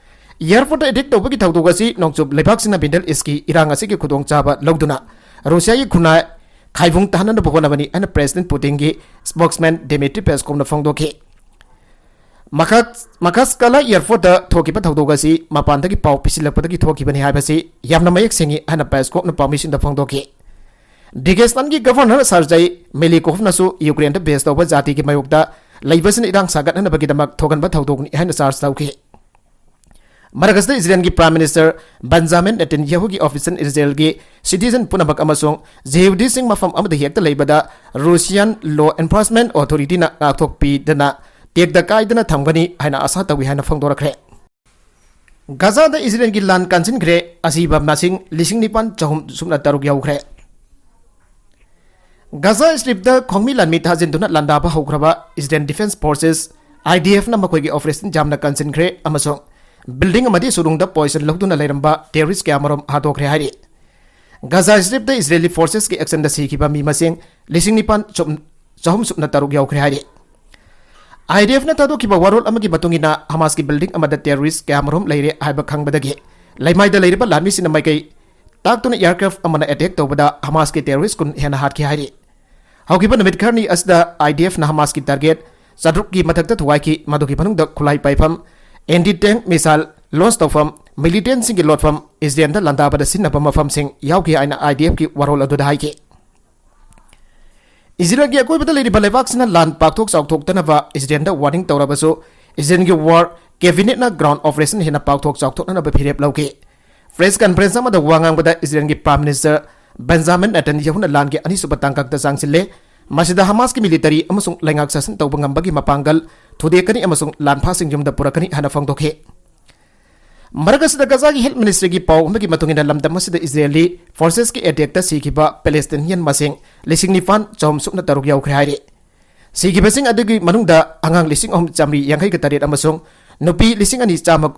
ꯑꯦꯌꯔꯄꯣꯔꯠꯇ ꯑꯦꯇꯦꯛ ꯇꯧꯕꯒꯤ ꯊꯧꯗꯣꯛ ꯑꯁꯤ ꯅꯣꯡꯆꯨꯞ ꯂꯩꯕꯥꯛꯁꯤꯡꯅ ꯃꯤꯗꯜ ꯏꯁ꯭ꯠꯀꯤ ꯏꯔꯥꯡ ꯑꯁꯤꯒꯤ ꯈꯨꯗꯣꯡꯆꯥꯕ ꯂꯧꯗꯨꯅ ꯔꯨꯁꯤꯌꯥꯒꯤ ꯈꯨꯟꯅꯥꯏ ꯈꯥꯏꯕꯨꯡ ꯇꯥꯍꯟꯅꯕ ꯍꯣꯠꯅꯕꯅꯤ ꯍꯥꯏꯅ ꯄ꯭ꯔꯦꯁꯤꯗꯦꯟꯠ ꯄꯨꯇꯤꯟꯒꯤ ꯁ꯭ꯄꯣꯛꯁꯃꯦꯟ ꯗꯤꯃꯤꯇ꯭ꯔꯤ ꯄꯦꯁꯀꯣꯞꯅ ꯐꯣꯡꯗꯣꯛꯈꯤ꯫ ꯃꯈꯥ-, ꯃꯈꯥꯁꯀꯥꯂꯥ ꯑꯦꯌꯔꯄꯣꯔꯠꯇ ꯊꯣꯛꯈꯤꯕ ꯊꯧꯗꯣꯛ ꯑꯁꯤ ꯃꯄꯥꯟꯗꯒꯤ ꯄꯥꯎ ꯄꯤꯁꯤꯜꯂꯛꯄꯗꯒꯤ ꯊꯣꯛꯈꯤꯕꯅꯤ ꯍꯥꯏꯕꯁꯤ ꯌꯥꯝꯅ ꯃꯌꯦꯛ ꯁꯦꯡꯏ ꯍꯥꯏꯅ ꯄꯦꯁꯀꯣꯞꯅ ꯄꯥꯎꯃꯤꯁꯤꯡꯗ ꯐꯣꯡꯗꯣꯛꯈꯤ꯫ ꯗꯦꯒꯦꯁꯇꯥꯟꯒꯤ ꯒꯚꯔꯅꯔ ꯁꯔꯖꯩ ꯃꯦꯂꯤꯀꯣꯐꯅꯁꯨ ꯌꯨꯀ꯭ꯔꯦꯟꯗ ꯕꯦꯖ ꯇꯧꯕ ꯖꯥꯇꯤꯒꯤ ꯃꯥꯌꯣꯛꯇ ꯂꯩꯕꯁꯤꯅ ꯏꯔꯥꯡ ꯁꯥꯒꯠꯅꯅꯕꯒꯤꯗꯃꯛ ꯊꯣꯛꯍꯟꯕ ꯊꯧꯗꯣꯛꯅꯤ ꯍꯥꯏꯅ ꯆꯥꯔꯖ ꯇꯧꯈꯤ꯫ ꯃꯔꯛ ꯑꯁꯤꯗ ꯏꯖꯔꯦꯜꯒꯤ ꯄ꯭ꯔꯥꯏꯝ ꯃꯤꯅꯤꯁꯇꯔ ꯕꯟꯖꯥꯃꯤꯟ ꯅꯦꯇꯟꯌꯥꯍꯨꯒꯤ ꯑꯣꯐꯤꯁꯅ ꯏꯖꯔꯦꯜꯒꯤ ꯁꯤꯇꯤꯖꯟ ꯄꯨꯝꯅꯃꯛ ꯑꯃꯁꯨꯡ ꯖꯤꯍꯨꯗꯤꯁꯤꯡ ꯃꯐꯝ ꯑꯃꯗ ꯍꯦꯛꯇ ꯂꯩꯕꯗ ꯔꯨꯁꯤꯌꯥꯟ ꯂꯣ ꯑꯦꯟꯐꯣꯔꯁꯃꯦꯟꯠ ꯑꯣꯊꯣꯔꯤꯇꯤꯅ ꯉꯥꯛꯊꯣꯛꯄꯤꯗꯅ ꯇꯦꯛꯇ ꯀꯥꯏꯗꯅ ꯊꯝꯒꯅꯤ ꯍꯥꯏꯅ ꯑꯥꯁꯥ ꯇꯧꯏ ꯍꯥꯏꯅ ꯐꯣꯡꯗꯣꯔꯛꯈ꯭ꯔꯦ꯫ ꯒꯥꯖꯥꯗ ꯏꯖꯔꯦꯜꯒꯤ ꯂꯥꯟ ꯀꯟꯁꯤꯟꯈ꯭ꯔꯦ, ꯑꯁꯤꯕ ꯃꯁꯤꯡ ꯂꯤꯁꯤꯡ ꯅꯤꯄꯥꯟ ꯆꯍꯨꯝ ꯁꯨꯞꯅ ꯇꯔꯨꯛ ꯌꯧꯈ꯭ꯔꯦ꯫ ꯒꯥꯖꯥ ꯁ꯭ꯇ꯭ꯔꯤꯞꯇ ꯈꯣꯡꯃꯤ ꯂꯥꯟꯃꯤ ꯊꯥꯖꯤꯟꯗꯨꯅ ꯂꯥꯟꯗꯥꯕ ꯍꯧꯈ꯭ꯔꯕ ꯏꯖꯔꯦꯜ ꯗꯤꯐꯦꯟꯁ ꯐꯣꯔꯁꯦꯁ, IDF, ꯅ ꯃꯈꯣꯏꯒꯤ ꯑꯣꯄꯔꯦꯁꯟ ꯌꯥꯝꯅ ꯀꯟꯁꯤꯟꯈ꯭ꯔꯦ ꯑꯃꯁꯨꯡ ꯕꯤꯜꯗꯤꯡ ꯑꯃꯗꯤ ꯁꯨꯔꯨꯡꯗ ꯄꯣꯖꯤꯁꯟ ꯂꯧꯗꯨꯅ ꯂꯩꯔꯝꯕ ꯇꯦꯔꯣꯔꯤꯁ ꯀꯌꯥꯃꯔꯨꯝ ꯍꯥꯠꯇꯣꯛꯈ꯭ꯔꯦ ꯍꯥꯏꯔꯤ꯫ ꯒꯥꯖꯥ ꯁ꯭ꯇ꯭ꯔꯤꯞꯇ ꯏꯖꯔꯦꯂꯤ ꯐꯣꯔꯁꯦꯁꯀꯤ ꯑꯦꯛꯁꯟꯗ ꯁꯤꯈꯤꯕ ꯃꯤ ꯃꯁꯤꯡ ꯂꯤꯁꯤꯡ ꯅꯤꯄꯥꯟ ꯆꯍꯨꯝ ꯁꯨꯞꯅ ꯇꯔꯨꯛ ꯌꯧꯈ꯭ꯔꯦ ꯍꯥꯏꯔꯤ꯫ IDF ꯅ ꯊꯥꯗꯣꯛꯈꯤꯕ ꯋꯥꯔꯣꯜ ꯑꯃꯒꯤ ꯃꯇꯨꯡ ꯏꯟꯅ, ꯍꯃꯥꯁꯀꯤ ꯕꯤꯜꯗꯤꯡ ꯑꯃꯗ ꯇꯦꯔꯣꯔꯤꯁ꯭ꯠ ꯀꯌꯥꯃꯔꯨꯝ ꯂꯩꯔꯦ ꯍꯥꯏꯕ ꯈꯪꯕꯗꯒꯤ ꯂꯩꯃꯥꯏꯗ ꯂꯩꯔꯤꯕ ꯂꯥꯟꯃꯤꯁꯤꯡꯅ ꯃꯥꯏꯀꯩ ꯇꯥꯛꯇꯨꯅ ꯑꯦꯌꯔꯀ꯭ꯔꯥꯐ ꯑꯃꯅ ꯑꯦꯇꯦꯛ ꯇꯧꯕꯗ ꯍꯃꯥꯁꯀꯤ ꯇꯦꯔꯣꯔꯤꯁ꯭ꯠ ꯀꯨꯟ ꯍꯦꯟꯅ ꯍꯥꯠꯈꯤ ꯍꯥꯏꯔꯤ꯫ ꯍꯧꯈꯤꯕ ꯅꯨꯃꯤꯠ ꯈꯔꯅꯤ ꯑꯁꯤꯗ IDF ꯅ ꯍꯃꯥꯁꯀꯤ ꯇꯥꯔꯒꯦꯠ ꯆꯥꯇ꯭ꯔꯨꯛꯀꯤ ꯃꯊꯛꯇ ꯊꯨꯒꯥꯏꯈꯤ, ꯃꯗꯨꯒꯤ ꯃꯅꯨꯡꯗ ꯈꯨꯠꯂꯥꯏ ꯄꯥꯏꯐꯝ, ꯑꯦꯟꯇꯤ ꯇꯦꯡ ꯃꯤꯁꯥꯏꯜ ꯂꯣꯟꯆ ꯇꯧꯐꯝ, ꯃꯤꯂꯤꯇꯦꯟꯠꯁꯤꯡꯒꯤ ꯂꯣꯠꯐꯝ, ꯏꯖꯔꯦꯜꯗ ꯂꯥꯟꯗꯥꯕꯗ ꯁꯤꯖꯤꯟꯅꯕ ꯃꯐꯝꯁꯤꯡ ꯌꯥꯎꯈꯤ ꯍꯥꯏꯅ IDF ꯀꯤ ꯋꯥꯔꯣꯜ ꯑꯗꯨꯗ ꯍꯥꯏꯈꯤ꯫ ꯏꯖꯔꯦꯜꯒꯤ ꯑꯀꯣꯏꯕꯗ ꯂꯩꯔꯤꯕ ꯂꯩꯕꯥꯛꯁꯤꯡꯅ ꯂꯥꯟ ꯄꯥꯛꯊꯣꯛ ꯆꯥꯎꯊꯣꯛꯇꯅꯕ ꯏꯖꯔꯦꯜꯗ ꯋꯥꯔꯅꯤꯡ ꯇꯧꯔꯕꯁꯨ, ꯏꯖꯔꯦꯜꯒꯤ ꯋꯥꯔ ꯀꯦꯕꯤꯅꯦꯠꯅ ꯒ꯭ꯔꯥꯎꯟ ꯑꯣꯄꯔꯦꯁꯟ ꯍꯦꯟꯅ ꯄꯥꯛꯊꯣꯛ ꯆꯥꯎꯊꯣꯛꯅꯅꯕ ꯐꯤꯔꯦꯞ ꯂꯧꯈꯤ꯫ ꯄ꯭ꯔꯦꯁ ꯀꯟꯐꯔꯦꯟꯁ ꯑꯃꯗ ꯋꯥ ꯉꯥꯡꯕꯗ ꯏꯖꯔꯦꯜꯒꯤ ꯄ꯭ꯔꯥꯏꯝ ꯃꯤꯅꯤꯁꯇꯔ ꯕꯦꯟꯖꯥꯃꯤꯟ ꯅꯦꯇꯟꯌꯥꯍꯨꯅ ꯂꯥꯟꯒꯤ ꯑꯅꯤꯁꯨꯕ ꯇꯥꯡꯀꯛꯇ ꯆꯪꯁꯤꯜꯂꯦ, ꯃꯁꯤꯗ ꯍꯃꯥꯁꯀꯤ ꯃꯤꯂꯤꯇꯔꯤ ꯑꯃꯁꯨꯡ ꯂꯩꯉꯥꯛ ꯁꯥꯁꯟ ꯇꯧꯕ ꯉꯝꯕꯒꯤ ꯃꯄꯥꯡꯒꯜ ꯊꯨꯗꯦꯛꯀꯅꯤ ꯑꯃꯁꯨꯡ ꯂꯥꯟꯐꯥꯁꯤꯡ ꯌꯨꯝꯗ ꯄꯨꯔꯛꯀꯅꯤ ꯍꯥꯏꯅ ꯐꯣꯡꯗꯣꯛꯈꯤ꯫ ꯃꯔꯛ ꯑꯁꯤꯗ, ꯒꯥꯖꯥꯒꯤ ꯍꯦꯜꯊ ꯃꯤꯅꯤꯁꯇ꯭ꯔꯤꯒꯤ ꯄꯥꯎ ꯑꯃꯒꯤ ꯃꯇꯨꯡ ꯏꯟꯅ, ꯂꯝꯗꯝ ꯑꯁꯤꯗ ꯏꯖꯔꯦꯂꯤ ꯐꯣꯔꯁꯦꯁꯀꯤ ꯑꯦꯇꯦꯛꯇ ꯁꯤꯈꯤꯕ ꯄꯦꯂꯦꯁꯇꯤꯅꯤꯌꯟ ꯃꯁꯤꯡ ꯂꯤꯁꯤꯡ ꯅꯤꯄꯥꯟ ꯆꯍꯨꯝ ꯁꯨꯞꯅ ꯇꯔꯨꯛ ꯌꯧꯈ꯭ꯔꯦ ꯍꯥꯏꯔꯤ꯫ ꯁꯤꯈꯤꯕꯁꯤꯡ ꯑꯗꯨꯒꯤ ꯃꯅꯨꯡꯗ ꯑꯉꯥꯡ ꯂꯤꯁꯤꯡ ꯑꯍꯨꯝ ꯆꯥꯃꯔꯤ ꯌꯥꯡꯈꯩꯒ ꯇꯔꯦꯠ ꯑꯃꯁꯨꯡ ꯅꯨꯄꯤ ꯂꯤꯁꯤꯡ ꯑꯅꯤ ꯆꯥꯝꯃ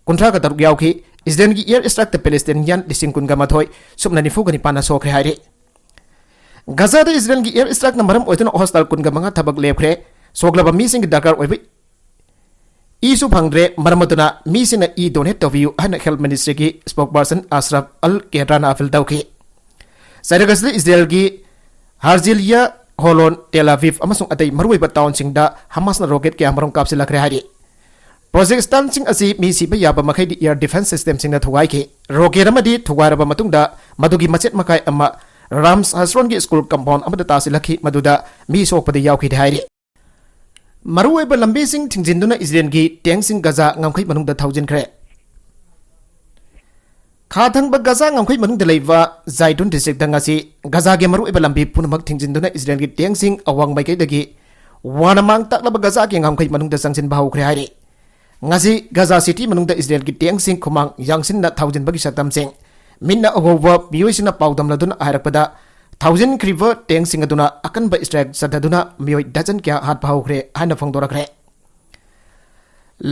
ꯀꯨꯟꯊ꯭ꯔꯥꯒ ꯇꯔꯨꯛ ꯌꯥꯎꯈꯤ꯫ ꯏꯖꯔꯦꯜꯒꯤ ꯑꯦꯌꯔ ꯁ꯭ꯇ꯭ꯔꯥꯏꯛꯇ ꯄꯦꯂꯦꯁꯇꯤꯅꯤꯌꯟ ꯂꯤꯁꯤꯡ ꯀꯨꯟꯒ ꯃꯥꯊꯣꯏ ꯁꯨꯞꯅ ꯅꯤꯐꯨꯒ ꯅꯤꯄꯥꯟꯅ ꯁꯣꯛꯈ꯭ꯔꯦ ꯍꯥꯏꯔꯤ꯫ ꯒꯥꯖꯥꯗ ꯏꯖꯔꯦꯜꯒꯤ ꯑꯦꯌꯔ ꯁ꯭ꯇ꯭ꯔꯥꯏꯛꯅ ꯃꯔꯝ ꯑꯣꯏꯗꯨꯅ ꯍꯣꯁꯄꯤꯇꯥꯜ ꯀꯨꯟꯒ ꯃꯉꯥ ꯊꯕꯛ ꯂꯦꯞꯈ꯭ꯔꯦ꯫ ꯁꯣꯛꯂꯕ ꯃꯤꯁꯤꯡꯒꯤ ꯗꯔꯀꯥꯔ ꯑꯣꯏꯕ ꯏꯁꯨ ꯐꯪꯗ꯭ꯔꯦ, ꯃꯔꯝ ꯑꯗꯨꯅ ꯃꯤꯁꯤꯡꯅ ꯏ ꯗꯣꯅꯦꯠ ꯇꯧꯕꯤꯌꯨ ꯍꯥꯏꯅ ꯍꯦꯜꯊ ꯃꯤꯅꯤꯁꯇ꯭ꯔꯤꯒꯤ ꯁ꯭ꯄꯣꯛꯄꯔꯁꯟ ꯑꯁ꯭ꯔꯐ ꯑꯜ ꯀꯦꯗ꯭ꯔꯥꯅ ꯑꯄꯤꯜ ꯇꯧꯈꯤ꯫ ꯆꯩꯔꯛ ꯑꯁꯤꯗ ꯏꯖꯔꯦꯜꯒꯤ ꯍꯥꯔꯖꯤꯂꯤꯌꯥ, ꯍꯣꯂꯣꯟ, ꯇꯦꯜ ꯑꯕꯤꯕ ꯑꯃꯁꯨꯡ ꯑꯇꯩ ꯃꯔꯨꯑꯣꯏꯕ ꯇꯥꯎꯟꯁꯤꯡꯗ ꯍꯃꯥꯁꯅ ꯔꯣꯀꯦꯠ ꯀꯌꯥꯃꯔꯨꯝ ꯀꯥꯞꯁꯤꯜꯂꯛꯈ꯭ꯔꯦ ꯍꯥꯏꯔꯤ꯫ ꯄ꯭ꯔꯣꯖꯦꯛꯁꯇꯥꯟꯁꯤꯡ ꯑꯁꯤ ꯃꯤ ꯁꯤꯕ ꯌꯥꯕ ꯃꯈꯩꯗꯤ ꯑꯦꯌꯔ ꯗꯤꯐꯦꯟꯁ ꯁꯤꯁꯇꯦꯝꯁꯤꯡꯅ ꯊꯨꯒꯥꯏꯈꯤ꯫ ꯔꯣꯀꯦꯠ ꯑꯃꯗꯤ ꯊꯨꯒꯥꯏꯔꯕ ꯃꯇꯨꯡꯗ ꯃꯗꯨꯒꯤ ꯃꯆꯦꯠ ꯃꯀꯥꯏ ꯑꯃ ꯔꯥꯝꯁ ꯍꯁꯔꯣꯟꯒꯤ ꯁ꯭ꯀꯨꯜ ꯀꯝꯄꯥꯎꯟ ꯑꯃꯗ ꯇꯥꯁꯤꯜꯂꯛꯈꯤ, ꯃꯗꯨꯗ ꯃꯤ ꯁꯣꯛꯄꯗꯤ ꯌꯥꯎꯈꯤꯗꯦ ꯍꯥꯏꯔꯤ꯫ ꯃꯔꯨꯑꯣꯏꯕ ꯂꯝꯕꯤꯁꯤꯡ ꯊꯤꯡꯖꯤꯟꯗꯨꯅ ꯏꯖꯔꯦꯜꯒꯤ ꯇꯦꯡꯁꯤꯡ ꯒꯥꯖꯥ ꯉꯝꯈꯩ ꯃꯅꯨꯡꯗ ꯊꯧꯖꯤꯟꯈ꯭ꯔꯦ꯫ ꯈꯥ ꯊꯪꯕ ꯒꯥꯖꯥ ꯉꯝꯈꯩ ꯃꯅꯨꯡꯗ ꯂꯩꯕ ꯖꯥꯏꯗꯨꯟ ꯗꯤꯁꯇ꯭ꯔꯤꯛꯇ ꯉꯁꯤ ꯒꯥꯖꯥꯒꯤ ꯃꯔꯨꯑꯣꯏꯕ ꯂꯝꯕꯤ ꯄꯨꯝꯅꯃꯛ ꯊꯤꯡꯖꯤꯟꯗꯨꯅ ꯏꯖꯔꯦꯜꯒꯤ ꯇꯦꯡꯁꯤꯡ ꯑꯋꯥꯡ ꯃꯥꯏꯀꯩꯗꯒꯤ ꯋꯥꯅ ꯃꯥꯡ ꯇꯥꯛꯂꯕ ꯒꯥꯖꯥꯒꯤ ꯉꯝꯈꯩ ꯃꯅꯨꯡꯗ ꯆꯪꯁꯤꯟꯕ ꯍꯧꯈ꯭ꯔꯦ ꯍꯥꯏꯔꯤ꯫ ꯉꯁꯤ ꯒꯥꯖꯥ ꯁꯤꯇꯤ ꯃꯅꯨꯡꯗ ꯏꯖꯔꯦꯜꯒꯤ ꯇꯦꯡꯁꯤꯡ ꯈꯨꯃꯥꯡ ꯌꯥꯡꯁꯤꯟꯅ ꯊꯧꯖꯤꯟꯕꯒꯤ ꯁꯛꯇꯝꯁꯤꯡ ꯃꯤꯠꯅ ꯎꯍꯧꯕ ꯃꯤꯑꯣꯏꯁꯤꯡꯅ ꯄꯥꯎꯗꯝꯅꯗꯨꯅ ꯍꯥꯏꯔꯛꯄꯗ, ꯊꯧꯖꯤꯟꯈ꯭ꯔꯤꯕ ꯇꯦꯡꯁꯤꯡ ꯑꯗꯨꯅ ꯑꯀꯟꯕ ꯏꯁꯇ꯭ꯔꯥꯏꯛ ꯆꯠꯊꯗꯨꯅ ꯃꯤꯑꯣꯏ ꯗꯖꯟ ꯀꯌꯥ ꯍꯥꯠꯄ ꯍꯧꯈ꯭ꯔꯦ ꯍꯥꯏꯅ ꯐꯣꯡꯗꯣꯔꯛꯈ꯭ꯔꯦ꯫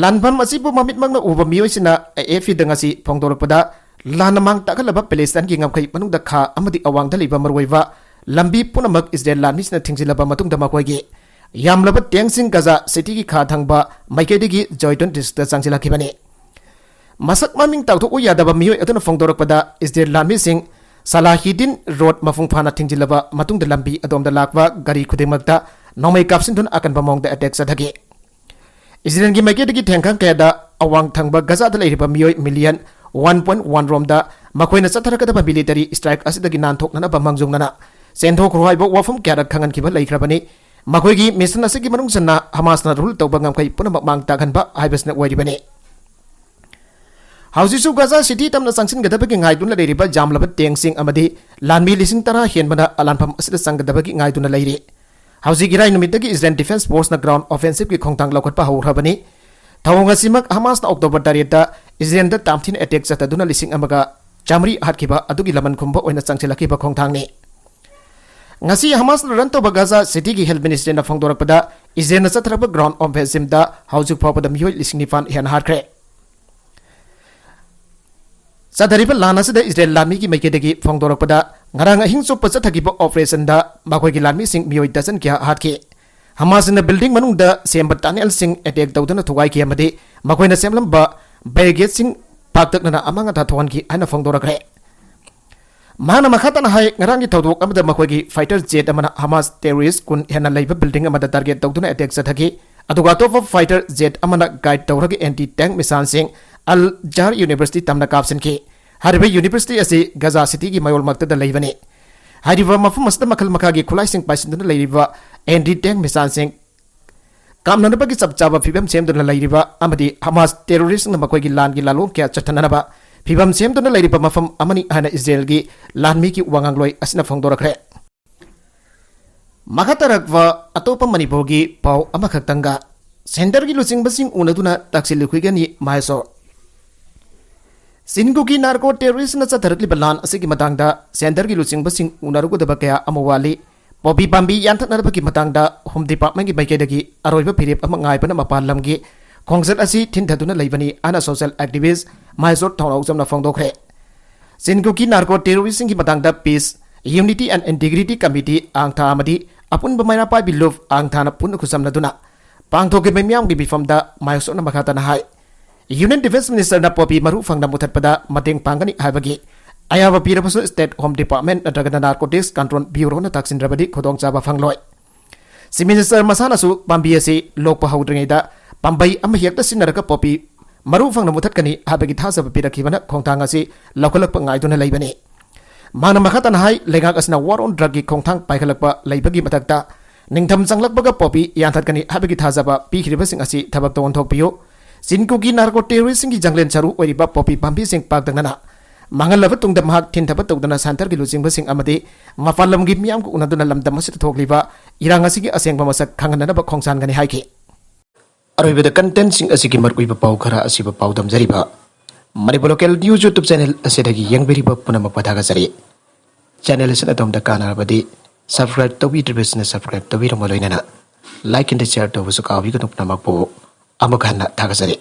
ꯂꯥꯟꯐꯝ ꯑꯁꯤꯕꯨ ꯃꯃꯤꯠꯃꯛꯅ ꯎꯕ ꯃꯤꯑꯣꯏꯁꯤꯡꯅ ꯑꯦ ꯑꯦꯐ ꯄꯤꯗ ꯉꯁꯤ ꯐꯣꯡꯗꯣꯔꯛꯄꯗ, ꯂꯥꯟꯅ ꯃꯥꯡ ꯇꯥꯛꯍꯜꯂꯕ ꯄꯦꯂꯦꯁꯇꯥꯏꯟꯒꯤ ꯉꯝꯈꯩ ꯃꯅꯨꯡꯗ ꯈꯥ ꯑꯃꯗꯤ ꯑꯋꯥꯡꯗ ꯂꯩꯕ ꯃꯔꯨꯑꯣꯏꯕ ꯂꯝꯕꯤ ꯄꯨꯝꯅꯃꯛ ꯏꯁꯔꯦꯜ ꯂꯥꯟꯃꯤꯁꯤꯡꯅ ꯊꯤꯡꯖꯤꯜꯂꯕ ꯃꯇꯨꯡꯗ ꯃꯈꯣꯏꯒꯤ ꯌꯥꯝꯂꯕ ꯇꯦꯡꯁꯤꯡ ꯒꯖꯥ ꯁꯤꯇꯤꯒꯤ ꯈꯥ ꯊꯪꯕ ꯃꯥꯏꯀꯩꯗꯒꯤ ꯖꯣꯏꯗꯣꯟ ꯗꯤꯁꯇ꯭ꯔꯤꯛꯇ ꯆꯪꯁꯤꯜꯂꯛꯈꯤꯕꯅꯤ꯫ ꯃꯁꯛ ꯃꯃꯤꯡ ꯇꯥꯛꯊꯣꯛꯎ ꯌꯥꯗꯕ ꯃꯤꯑꯣꯏ ꯑꯗꯨꯅ ꯐꯣꯡꯗꯣꯔꯛꯄꯗ, ꯏꯁꯔꯦꯜ ꯂꯥꯟꯃꯤꯁꯤꯡ ꯁꯂꯥꯍꯤꯗꯤꯟ ꯔꯣꯗ ꯃꯄꯨꯡ ꯐꯥꯅ ꯊꯤꯡꯖꯤꯜꯂꯕ ꯃꯇꯨꯡꯗ ꯂꯝꯕꯤ ꯑꯗꯣꯝꯗ ꯂꯥꯛꯄ ꯒꯥꯔꯤ ꯈꯨꯗꯤꯡꯃꯛꯇ ꯅꯣꯡꯃꯩ ꯀꯥꯞꯁꯤꯟꯗꯨꯅ ꯑꯀꯟꯕ ꯃꯑꯣꯡꯗ ꯑꯦꯇꯦꯛ ꯆꯠꯊꯈꯤ꯫ ꯏꯁꯔꯦꯜꯒꯤ ꯃꯥꯏꯀꯩꯗꯒꯤ ꯊꯦꯡꯈꯥꯡ ꯀꯌꯥꯗ ꯑꯋꯥꯡ ꯊꯪꯕ ꯒꯖꯥꯗ ꯂꯩꯔꯤꯕ ꯃꯤꯑꯣꯏ ꯃꯤꯂꯤꯌꯟ ꯋꯥꯟ ꯄꯣꯏꯟ ꯋꯥꯟ ꯔꯣꯝꯗ ꯃꯈꯣꯏꯅ ꯆꯠꯊꯔꯛꯀꯗꯕ ꯃꯤꯂꯤꯇꯔꯤ ꯏꯁꯇ꯭ꯔꯥꯏꯛ ꯑꯁꯤꯗꯒꯤ ꯅꯥꯟꯊꯣꯛꯅꯅꯕ ꯃꯥꯡꯖꯧꯅꯅ ꯆꯦꯟꯊꯣꯛꯈ꯭ꯔꯣ ꯍꯥꯏꯕ ꯋꯥꯐꯝ ꯀꯌꯥꯔꯛ ꯈꯪꯍꯟꯈꯤꯕ ꯂꯩꯈ꯭ꯔꯕꯅꯤ꯫ ꯃꯈꯣꯏꯒꯤ ꯃꯤꯁꯟ ꯑꯁꯤꯒꯤ ꯃꯅꯨꯡ ꯆꯟꯅ ꯍꯃꯥꯁꯅ ꯔꯨꯜ ꯇꯧꯕ ꯉꯝꯈꯩ ꯄꯨꯝꯅꯃꯛ ꯃꯥꯡ ꯇꯥꯛꯍꯟꯕ ꯍꯥꯏꯕꯁꯤꯅ ꯑꯣꯏꯔꯤꯕꯅꯤ꯫ ꯍꯧꯖꯤꯛꯁꯨ ꯒꯖꯥ ꯁꯤꯇꯤ ꯇꯝꯅ ꯆꯪꯁꯤꯟꯒꯗꯕꯒꯤ ꯉꯥꯏꯗꯨꯅ ꯂꯩꯔꯤꯕ ꯌꯥꯝꯂꯕ ꯇꯦꯡꯁꯤꯡ ꯑꯃꯗꯤ ꯂꯥꯟꯃꯤ ꯂꯤꯁꯤꯡ ꯇꯔꯥ ꯍꯦꯟꯕꯅ ꯂꯥꯟꯐꯝ ꯑꯁꯤꯗ ꯆꯪꯒꯗꯕꯒꯤ ꯉꯥꯏꯗꯨꯅ ꯂꯩꯔꯤ꯫ ꯍꯧꯖꯤꯛ ꯏꯔꯥꯏ ꯅꯨꯃꯤꯠꯇꯒꯤ ꯏꯁꯔꯦꯜ ꯗꯤꯐꯦꯟꯁ ꯐꯣꯔꯁꯅ ꯒ꯭ꯔꯥꯎꯟ ꯑꯣꯐꯦꯟꯁꯤꯞꯀꯤ ꯈꯣꯡꯊꯥꯡ ꯂꯧꯈꯠꯄ ꯍꯧꯈ꯭ꯔꯕꯅꯤ꯫ ꯊꯧꯑꯣꯡ ꯑꯁꯤꯃꯛ ꯍꯃꯥꯁꯅ ꯑꯣꯛꯇꯣꯕꯔ ꯇꯔꯦꯠꯇ ꯏꯁꯔꯦꯜꯗ ꯇꯥꯝꯊꯤꯅ ꯑꯦꯇꯦꯛ ꯆꯠꯊꯗꯨꯅ ꯂꯤꯁꯤꯡ ꯑꯃꯒ ꯆꯥꯃꯔꯤ ꯍꯥꯠꯈꯤꯕ ꯑꯗꯨꯒꯤ ꯂꯃꯟ ꯈꯨꯝꯕ ꯑꯣꯏꯅ ꯆꯪꯁꯤꯜꯂꯛꯈꯤꯕ ꯈꯣꯡꯊꯥꯡꯅꯤ꯫ ꯉꯁꯤ ꯍꯃꯥꯁꯅ ꯔꯟ ꯇꯧꯕ ꯒꯖꯥ ꯁꯤꯇꯤꯒꯤ ꯍꯦꯜꯊ ꯃꯤꯅꯤꯁꯇ꯭ꯔꯤꯅ ꯐꯣꯡꯗꯣꯔꯛꯄꯗ, ꯏꯁꯔꯦꯜꯅ ꯆꯠꯊꯔꯛꯄ ꯒ꯭ꯔꯥꯎꯟ ꯑꯣꯐꯦꯟꯁꯤꯞꯇ ꯍꯧꯖꯤꯛ ꯐꯥꯎꯕꯗ ꯃꯤꯑꯣꯏ ꯂꯤꯁꯤꯡ ꯅꯤꯄꯥꯟ ꯍꯦꯟꯅ ꯍꯥꯠꯈ꯭ꯔꯦ꯫ ꯆꯠꯊꯔꯤꯕ ꯂꯥꯟ ꯑꯁꯤꯗ ꯏꯁꯔꯦꯜ ꯂꯥꯟꯃꯤꯒꯤ ꯃꯥꯏꯀꯩꯗꯒꯤ ꯐꯣꯡꯗꯣꯔꯛꯄꯗ, ꯉꯔꯥꯡ ꯑꯍꯤꯡ ꯆꯨꯞꯄ ꯆꯠꯊꯈꯤꯕ ꯑꯣꯄꯔꯦꯁꯟꯗ ꯃꯈꯣꯏꯒꯤ ꯂꯥꯟꯃꯤꯁꯤꯡ ꯃꯤꯑꯣꯏ ꯗꯖꯟ ꯀꯌꯥ ꯍꯥꯠꯈꯤ꯫ ꯍꯃꯥꯁꯅ ꯕꯤꯜꯗꯤꯡ ꯃꯅꯨꯡꯗ ꯁꯦꯝꯕ ꯇꯅꯦꯜꯁꯤꯡ ꯑꯦꯇꯦꯛ ꯇꯧꯗꯨꯅ ꯊꯨꯒꯥꯏꯈꯤ ꯑꯃꯗꯤ ꯃꯈꯣꯏꯅ ꯁꯦꯝꯂꯝꯕ ꯕꯦꯔꯤꯒꯦꯠꯁꯤꯡ ꯄꯥꯛꯇꯛꯅꯅ ꯑꯃꯥꯡ ꯑꯇꯥ ꯊꯣꯛꯍꯟꯈꯤ ꯍꯥꯏꯅ ꯐꯣꯡꯗꯣꯔꯛꯈ꯭ꯔꯦ꯫ ꯃꯍꯥꯛꯅ ꯃꯈꯥ ꯇꯥꯅ ꯍꯥꯏ, ꯉꯔꯥꯡꯒꯤ ꯊꯧꯗꯣꯛ ꯑꯃꯗ ꯃꯈꯣꯏꯒꯤ ꯐꯥꯏꯇꯔ ꯖꯦꯠ ꯑꯃꯅ ꯍꯃꯥꯁ ꯇꯦꯔꯣꯔꯤꯁ ꯀꯨꯟ ꯍꯦꯟꯅ ꯂꯩꯕ ꯕꯤꯜꯗꯤꯡ ꯑꯃꯗ ꯇꯥꯔꯒꯦꯠ ꯇꯧꯗꯨꯅ ꯑꯦꯇꯦꯛ ꯆꯠꯊꯈꯤ, ꯑꯗꯨꯒ ꯑꯇꯣꯞꯄ ꯐꯥꯏꯇꯔ ꯖꯦꯠ ꯑꯃꯅ ꯒꯥꯏꯗ ꯇꯧꯔꯒ ꯑꯦꯟꯇꯤ ꯇꯦꯡ ꯃꯤꯁꯥꯏꯜꯁꯤꯡ ꯑꯜ ꯖꯥꯔ ꯌꯨꯅꯤꯚꯔꯁꯤꯇꯤ ꯇꯝꯅ ꯀꯥꯞꯁꯤꯟꯈꯤ꯫ ꯍꯥꯏꯔꯤꯕ ꯌꯨꯅꯤꯚꯔꯁꯤꯇꯤ ꯑꯁꯤ ꯒꯖꯥ ꯁꯤꯇꯤꯒꯤ ꯃꯌꯣꯜꯃꯛꯇꯗ ꯂꯩꯕꯅꯤ꯫ ꯍꯥꯏꯔꯤꯕ ꯃꯐꯝ ꯑꯁꯤꯗ ꯃꯈꯜ ꯃꯈꯥꯒꯤ ꯈꯨꯠꯂꯥꯏꯁꯤꯡ ꯄꯥꯏꯁꯤꯟꯗꯨꯅ ꯂꯩꯔꯤꯕ ꯑꯦꯟꯇꯤ ꯇꯦꯡ ꯃꯤꯁꯥꯏꯜꯁꯤꯡ ꯀꯥꯞꯅꯅꯕꯒꯤ ꯆꯞ ꯆꯥꯕ ꯐꯤꯕꯝ ꯁꯦꯝꯗꯨꯅ ꯂꯩꯔꯤꯕ ꯑꯃꯗꯤ ꯍꯃꯥꯁ ꯇꯦꯔꯣꯔꯤꯁ꯭ꯠꯅ ꯃꯈꯣꯏꯒꯤ ꯂꯥꯟꯒꯤ ꯂꯥꯂꯣꯡ ꯀꯌꯥ ꯆꯠꯊꯅꯅꯕ ꯐꯤꯕꯝ ꯁꯦꯝꯗꯨꯅ ꯂꯩꯔꯤꯕ ꯃꯐꯝ ꯑꯃꯅꯤ ꯍꯥꯏꯅ ꯏꯁꯔꯦꯜꯒꯤ ꯂꯥꯟꯃꯤꯒꯤ ꯋꯥꯉꯥꯡꯂꯣꯏ ꯑꯁꯤꯅ ꯐꯣꯡꯗꯣꯔꯛꯈ꯭ꯔꯦ꯫ ꯃꯈꯥ ꯇꯥꯔꯛꯄ ꯑꯇꯣꯞꯄ ꯃꯅꯤꯄꯨꯔꯒꯤ ꯄꯥꯎ ꯑꯃꯈꯛꯇꯪꯒ꯫ ꯁꯦꯟꯇꯔꯒꯤ ꯂꯨꯆꯤꯡꯕꯁꯤꯡ ꯎꯅꯗꯨꯅ ꯇꯛꯁꯤꯜ ꯂꯨꯈꯤꯒꯅꯤ ꯃꯍꯦꯁꯣꯔ꯫ ꯆꯤꯟ ꯀꯨꯀꯤ ꯅꯥꯔꯀꯣ ꯇꯦꯔꯣꯔꯤꯁꯅ ꯆꯠꯊꯔꯛꯂꯤꯕ ꯂꯥꯟ ꯑꯁꯤꯒꯤ ꯃꯇꯥꯡꯗ ꯁꯦꯟꯇꯔꯒꯤ ꯂꯨꯆꯤꯡꯕꯁꯤꯡ ꯎꯅꯔꯨꯒꯗꯕ ꯀꯌꯥ ꯑꯃ ꯋꯥꯠꯂꯤ꯫ ꯄꯣꯄꯤ ꯄꯥꯝꯕꯤ ꯌꯥꯟꯊꯠꯅꯅꯕꯒꯤ ꯃꯇꯥꯡꯗ ꯍꯣꯝ ꯗꯤꯄꯥꯔꯠꯃꯦꯟꯒꯤ ꯃꯥꯏꯀꯩꯗꯒꯤ ꯑꯔꯣꯏꯕ ꯐꯤꯔꯦꯞ ꯑꯃ ꯉꯥꯏꯕꯅ ꯃꯄꯥꯟ ꯂꯝꯒꯤ ꯈꯣꯡꯆꯠ ꯑꯁꯤ ꯊꯤꯟꯊꯗꯨꯅ ꯂꯩꯕꯅꯤ ꯍꯥꯏꯅ ꯁꯣꯁꯤꯌꯦꯜ ꯑꯦꯛꯇꯤꯚꯤꯁ ꯃꯍꯦꯁꯣꯔ ꯊꯧꯅꯥꯎꯖꯝꯅ ꯐꯣꯡꯗꯣꯛꯈ꯭ꯔꯦ꯫ ꯆꯤꯟ ꯀꯨꯀꯤ ꯅꯥꯔꯀꯣ ꯇꯦꯔꯣꯔꯤꯁꯁꯤꯡꯒꯤ ꯃꯇꯥꯡꯗ Peace, Unity and Integrity Committee, ꯑꯥꯡꯊꯥ, ꯑꯃꯗꯤ ꯑꯄꯨꯟꯕ ꯃꯩꯔꯥ ꯄꯥꯏꯕꯤ ꯂꯨꯞ, ꯑꯥꯡꯊꯥꯅ ꯄꯨꯟꯅ ꯈꯨꯠꯁꯝꯅꯗꯨꯅ ꯄꯥꯡꯊꯣꯛꯈꯤꯕ ꯃꯤꯌꯥꯝꯒꯤ ꯃꯤꯐꯝꯗ ꯃꯍꯦꯁꯣꯔꯅ ꯃꯈꯥ ꯇꯥꯅ ꯍꯥꯏ, Union Defence Ministerꯅ ꯄꯣꯄꯤ ꯃꯔꯨ ꯐꯪꯅ ꯃꯨꯊꯠꯄꯗ ꯃꯇꯦꯡ ꯄꯥꯡꯒꯅꯤ ꯍꯥꯏꯕꯒꯤ ꯑꯌꯥꯕ ꯄꯤꯔꯕꯁꯨ State Home Department ꯅꯠꯇ꯭ꯔꯒꯅ Narcotics Control Bureauꯅ ꯇꯥꯛꯁꯤꯟꯗ꯭ꯔꯕꯗꯤ ꯈꯨꯗꯣꯡꯆꯥꯕ ꯐꯪꯂꯣꯏ꯫ Chief Minister ꯃꯁꯥꯅꯁꯨ ꯄꯥꯝꯕꯤ ꯑꯁꯤ ꯂꯣꯛꯄ ꯍꯧꯗ꯭ꯔꯤꯉꯩꯗ ꯄꯥꯝꯕꯩ ꯑꯃ ꯍꯦꯛꯇ ꯁꯤꯖꯤꯟꯅꯔꯒ ꯄꯣꯄꯤ ꯃꯔꯨ ꯐꯪꯅ ꯃꯨꯊꯠꯀꯅꯤ ꯍꯥꯏꯕꯒꯤ ꯊꯥꯖꯕ ꯄꯤꯔꯛꯈꯤꯕꯅ ꯈꯣꯡꯊꯥꯡ ꯑꯁꯤ ꯂꯧꯈꯠꯂꯛꯄ ꯉꯥꯏꯗꯨꯅ ꯂꯩꯕꯅꯤ꯫ ꯃꯍꯥꯛꯅ ꯃꯈꯥ ꯇꯥꯅ ꯍꯥꯏ, ꯂꯩꯉꯥꯛ ꯑꯁꯤꯅ war on drugꯀꯤ ꯈꯣꯡꯊꯥꯡ ꯄꯥꯏꯈꯠꯂꯛꯄ ꯂꯩꯕꯒꯤ ꯃꯊꯛꯇ ꯅꯤꯡꯊꯝ ꯆꯪꯂꯛꯄꯒ ꯄꯣꯄꯤ ꯌꯥꯟꯊꯠꯀꯅꯤ ꯍꯥꯏꯕꯒꯤ ꯊꯥꯖꯕ ꯄꯤꯈꯤꯕꯁꯤꯡ ꯑꯁꯤ ꯊꯕꯛꯇ ꯑꯣꯟꯊꯣꯛꯄꯤꯌꯨ꯫ ꯆꯤꯟ ꯀꯨꯀꯤ ꯅꯥꯔꯀꯣ ꯇꯦꯔꯣꯔꯤꯁꯁꯤꯡꯒꯤ ꯖꯪꯂꯦꯟ ꯁꯔꯨ ꯑꯣꯏꯔꯤꯕ ꯄꯣꯄꯤ ꯄꯥꯝꯕꯤꯁꯤꯡ ꯄꯥꯛꯇꯛꯅꯅ ꯃꯥꯡꯍꯜꯂꯕ ꯇꯨꯡꯗ ꯃꯍꯥꯛ ꯊꯤꯟꯊꯕ ꯇꯧꯗꯅ ꯁꯦꯟꯇꯔꯒꯤ ꯂꯨꯆꯤꯡꯕꯁꯤꯡ ꯑꯃꯗꯤ ꯃꯄꯥꯟ ꯂꯝꯒꯤ ꯃꯤꯌꯥꯝꯒ ꯎꯅꯗꯨꯅ ꯂꯝꯗꯝ ꯑꯁꯤꯗ ꯊꯣꯛꯂꯤꯕ ꯏꯔꯥꯡ ꯑꯁꯤꯒꯤ ꯑꯁꯦꯡꯕ ꯃꯁꯛ ꯈꯪꯍꯟꯅꯅꯕ ꯈꯣꯡꯁꯥꯟꯒꯅꯤ ꯍꯥꯏꯈꯤ꯫ ꯑꯔꯣꯏꯕꯗ contentꯁꯤꯡ ꯑꯁꯤꯒꯤ ꯃꯔꯨꯑꯣꯏꯕ ꯄꯥꯎ ꯈꯔ ꯑꯁꯤꯕꯨ ꯄꯥꯎꯗꯝꯖꯔꯤꯕ Manipur Local News YouTube channel ꯑꯁꯤꯗꯒꯤ ꯌꯦꯡꯕꯤꯔꯤꯕ ꯄꯨꯝꯅꯃꯛꯄꯨ ꯊꯥꯒꯠꯆꯔꯤ꯫ Channel ꯑꯁꯤꯅ ꯑꯗꯣꯝꯗ ꯀꯥꯟꯅꯔꯕꯗꯤ subscribe ꯇꯧꯕꯤꯗ꯭ꯔꯤꯕꯁꯤꯡꯅ subscribe ꯇꯧꯕꯤꯔꯝꯕ ꯂꯣꯏꯅꯅ like and share ꯇꯧꯕꯁꯨ ꯀꯥꯎꯕꯤꯒꯅꯨ꯫ ꯄꯨꯝꯅꯃꯛꯄꯨ ꯑꯃꯨꯛ ꯍꯟꯅ ꯊꯥꯒꯠꯆꯔꯤ꯫